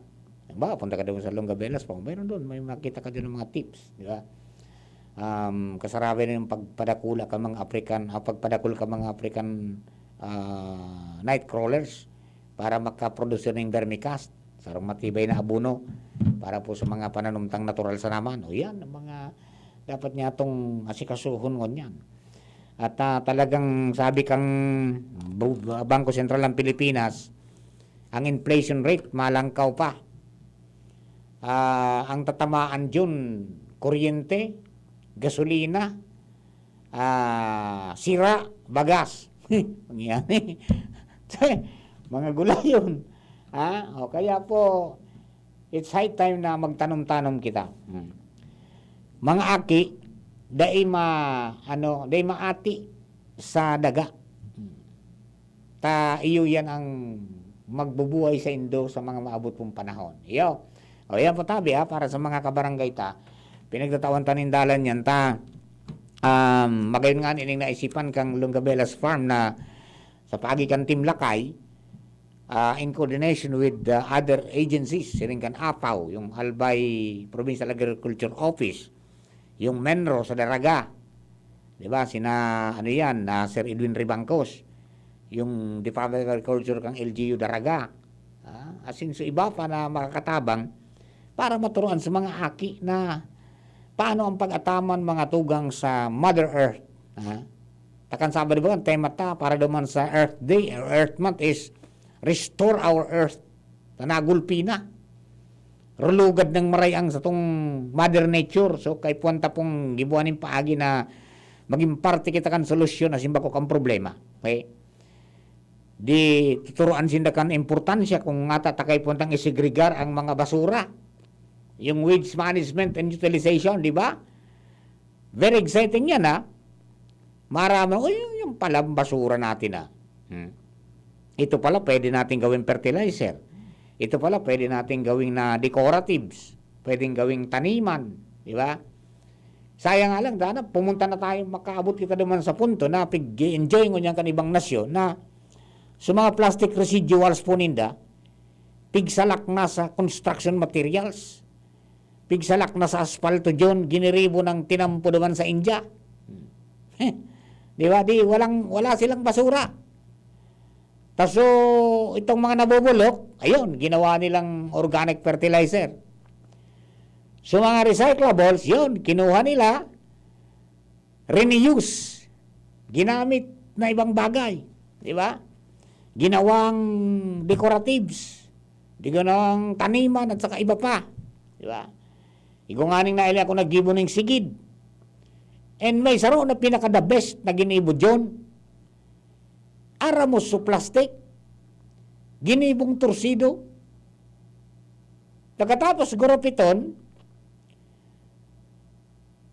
Halimbawa, punta ka doon sa Longabelas po, mayroon doon, may makita ka doon ng mga tips, di ba? Um, kasarabi na yung pagpadakula ka mga African, ah, pagpadakul ka mga African, ah, night crawlers para makaproduce ng vermicast, sarong matibay na abono para po sa mga pananumtang natural sa naman. O yan, ang mga dapat niya itong asikasuhon ngunyan. At, ah, talagang sabi kang Bu-, Bangko Sentral ng Pilipinas, ang inflation rate malangkaw pa. Ah, ang tatamaan dyan, kuryente, gasolina, ah, sira, bagas. Mangyari. Mga gulayon. Ha? O kaya po, it's high time na magtanom-tanom kita. Hmm. Mga aki, dai ma-, ano, dai maati sa daga. Hmm. Ta iyo yan ang magbubuhay sa indo sa mga maabot pong panahon. Iyo. O, yan po tabi, ha, para sa mga kabarangay ta. Pinagtatawan ta nin dalan yan ta. Um, magayon nga ining naisipan kang Lungabelas Farm na sa paagi kan Team Lakay, ah, in coordination with the other agencies, siring kan APAO, yung Albay Provincial Agriculture Office, yung MENRO sa Daraga, di ba? Sina, ano yan, ah, Sir Edwin Ribangcos, yung Department of Agriculture kang L G U Daraga. Ah, asin so iba pa na makakatabang para maturuan sa mga aki na paano ang pag-ataman mga tugang sa Mother Earth. Ah, takan Sabado ba, ang tema ta para duman sa Earth Day or Earth Month is Restore Our Earth. Ta nagulpi na. Rulugad ng maray ang satong Mother Nature. So, kaipuhan ta pong gibuhan nin paagi na maging parte kita kan solusyon asin bako kan problema. Okay? Di tuturuan sinda kan importansya kung ngata ta kaipuhan tang isegregar ang mga basura. Yung waste management and utilization, di ba? Very exciting yan, ha? Maraman, "Uy, yung, yung pala basura natin, ah. Hmm. Ito pala pwede natin gawing fertilizer. Ito pala pwede natin gawing na decoratives. Pwedeng gawing taniman." Di ba? Sayang nga lang, sana pumunta na tayo, makaabot kita duman sa punto na pig-enjoy ngunyan kan ibang nasyon na sa mga plastic residuals po ninda, pigsalak na sa construction materials, pigsalak na sa asfalto, John, giniribo ng tinampo naman sa India. Di ba? Di, walang, wala silang basura. Taso, itong mga nabubulok, ayun, ginawa nilang organic fertilizer. So, mga recyclables, yun, kinuha nila, renew, ginamit na ibang bagay. Di ba? Ginawang decoratives, ginawang taniman at saka iba pa. Di ba? Igwa nganing naili ako naggibo ning sigid. And may saro na pinaka-the best na ginibo, John. Aramos su plastic. Ginibong torsido. Pagkatapos, gurupiton,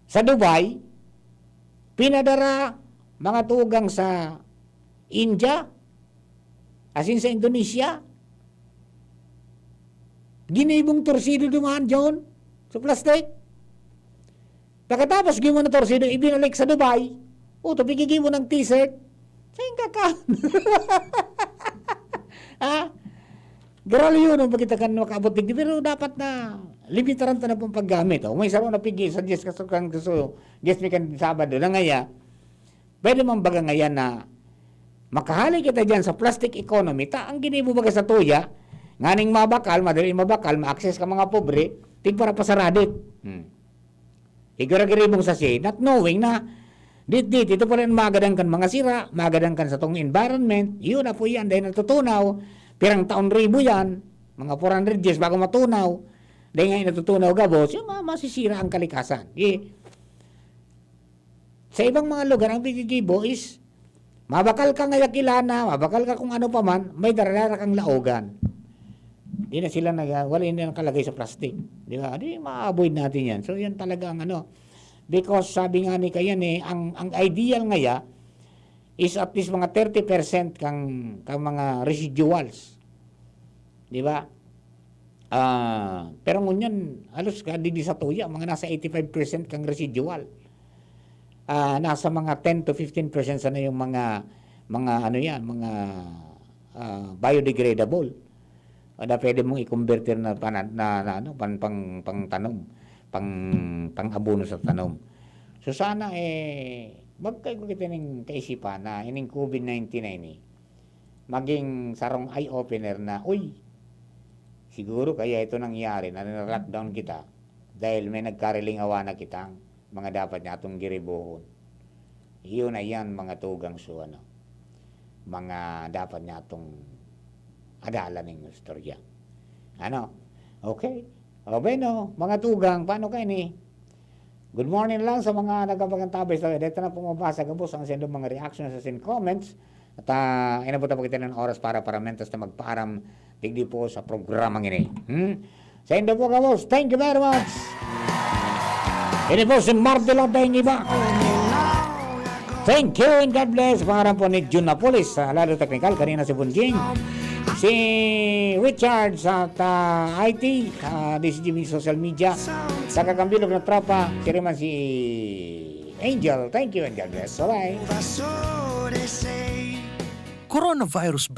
sa Dubai, pinadara mga tugang sa India, asin sa Indonesia. Ginibong torsido duman, John, sa plastic. Pagkatapos, gibo na torsido, ibinalik sa Dubai. O, to, pigigibo ng t-shirt. Saan ka ka? Ha? Grabe yun, ang pagkita kan makaabot digdi. Pero dapat na limitaran ta na pong paggamit. O, may saro na pigi sa Diyos, kaso kan gusto, Diyos may kan Sabado na ngaya. Pwede man baga ngayan na makahali kita dyan sa plastic economy, ta ang ginibo baga sa tuya, nganing mabakal, madali mabakal, ma-access ka mga pobre, tig para pasaradit. Hmm. Igara giribong sasi, not knowing na, dit, dit, ito pala ang magadan kan mga sira, magadan kan sa tong environment, yun na po yan, dahil natutunaw, pirang taon ribo yan, mga four hundred years bago matunaw, dahil nga natutunaw gabos, yung ma-, masisira ang kalikasan. Di, sa ibang mga lugar, ang pigigibo is, mabakal ka ngaya kilana, mabakal ka kung ano pa man, may dara-dara kang laogan. Di na sila nag-, wala na nakalagay sa plastic. Di ba? Di, ma-avoid natin yan. So, yan talaga ang ano. Because sabi nga ni Kayan eh, ang, ang ideal ngaya is at least mga thirty percent kang, kang mga residuals. Di ba? Ah, pero ngunyan, halos ka, digdi sa tuya, mga nasa eighty-five percent kang residual. Ah, nasa mga ten to fifteen percent sana yung mga, mga ano yan, mga, ah, biodegradable. O na pwede mong i-converter na pana-, na, na ano, pan-, pang, pangtanom, pang, pang-abono sa tanom. So sana, eh, magkaigo kita ning kaisipan na ining covid nineteen na ini, maging sarong eye-opener na, "Uy, siguro kaya ito nangyari na na-lockdown kita dahil may nagkarilingawa na kitang mga dapat niya atong giribohon." Iyon na yan, mga tugang, so ano, mga dapat niya atong adalan ning istorya. Ano? Okay? O, bueno, mga tugang, paano kayo ni? Good morning lang sa mga nagpapagantabay sa, dito na pong mabasa gabos ang sendo mga reactions sa sin comments. At, ah, inabot na po kita ng oras para, para mentas na magpaaram digdi po sa programang ini. Hmm? Sendo po gabos, thank you very much. Ini po si Marty Labeng Iba. Thank you and God bless. Pangalan po ni Jun Napolis, sa Lalo Technical, kanina si Bunjing. Si Richard sa ta-, I T, ah, D C G B social media. Sa kakambilog na tropa, siya naman si Angel. Thank you and God bless. Bye-bye. Coronavirus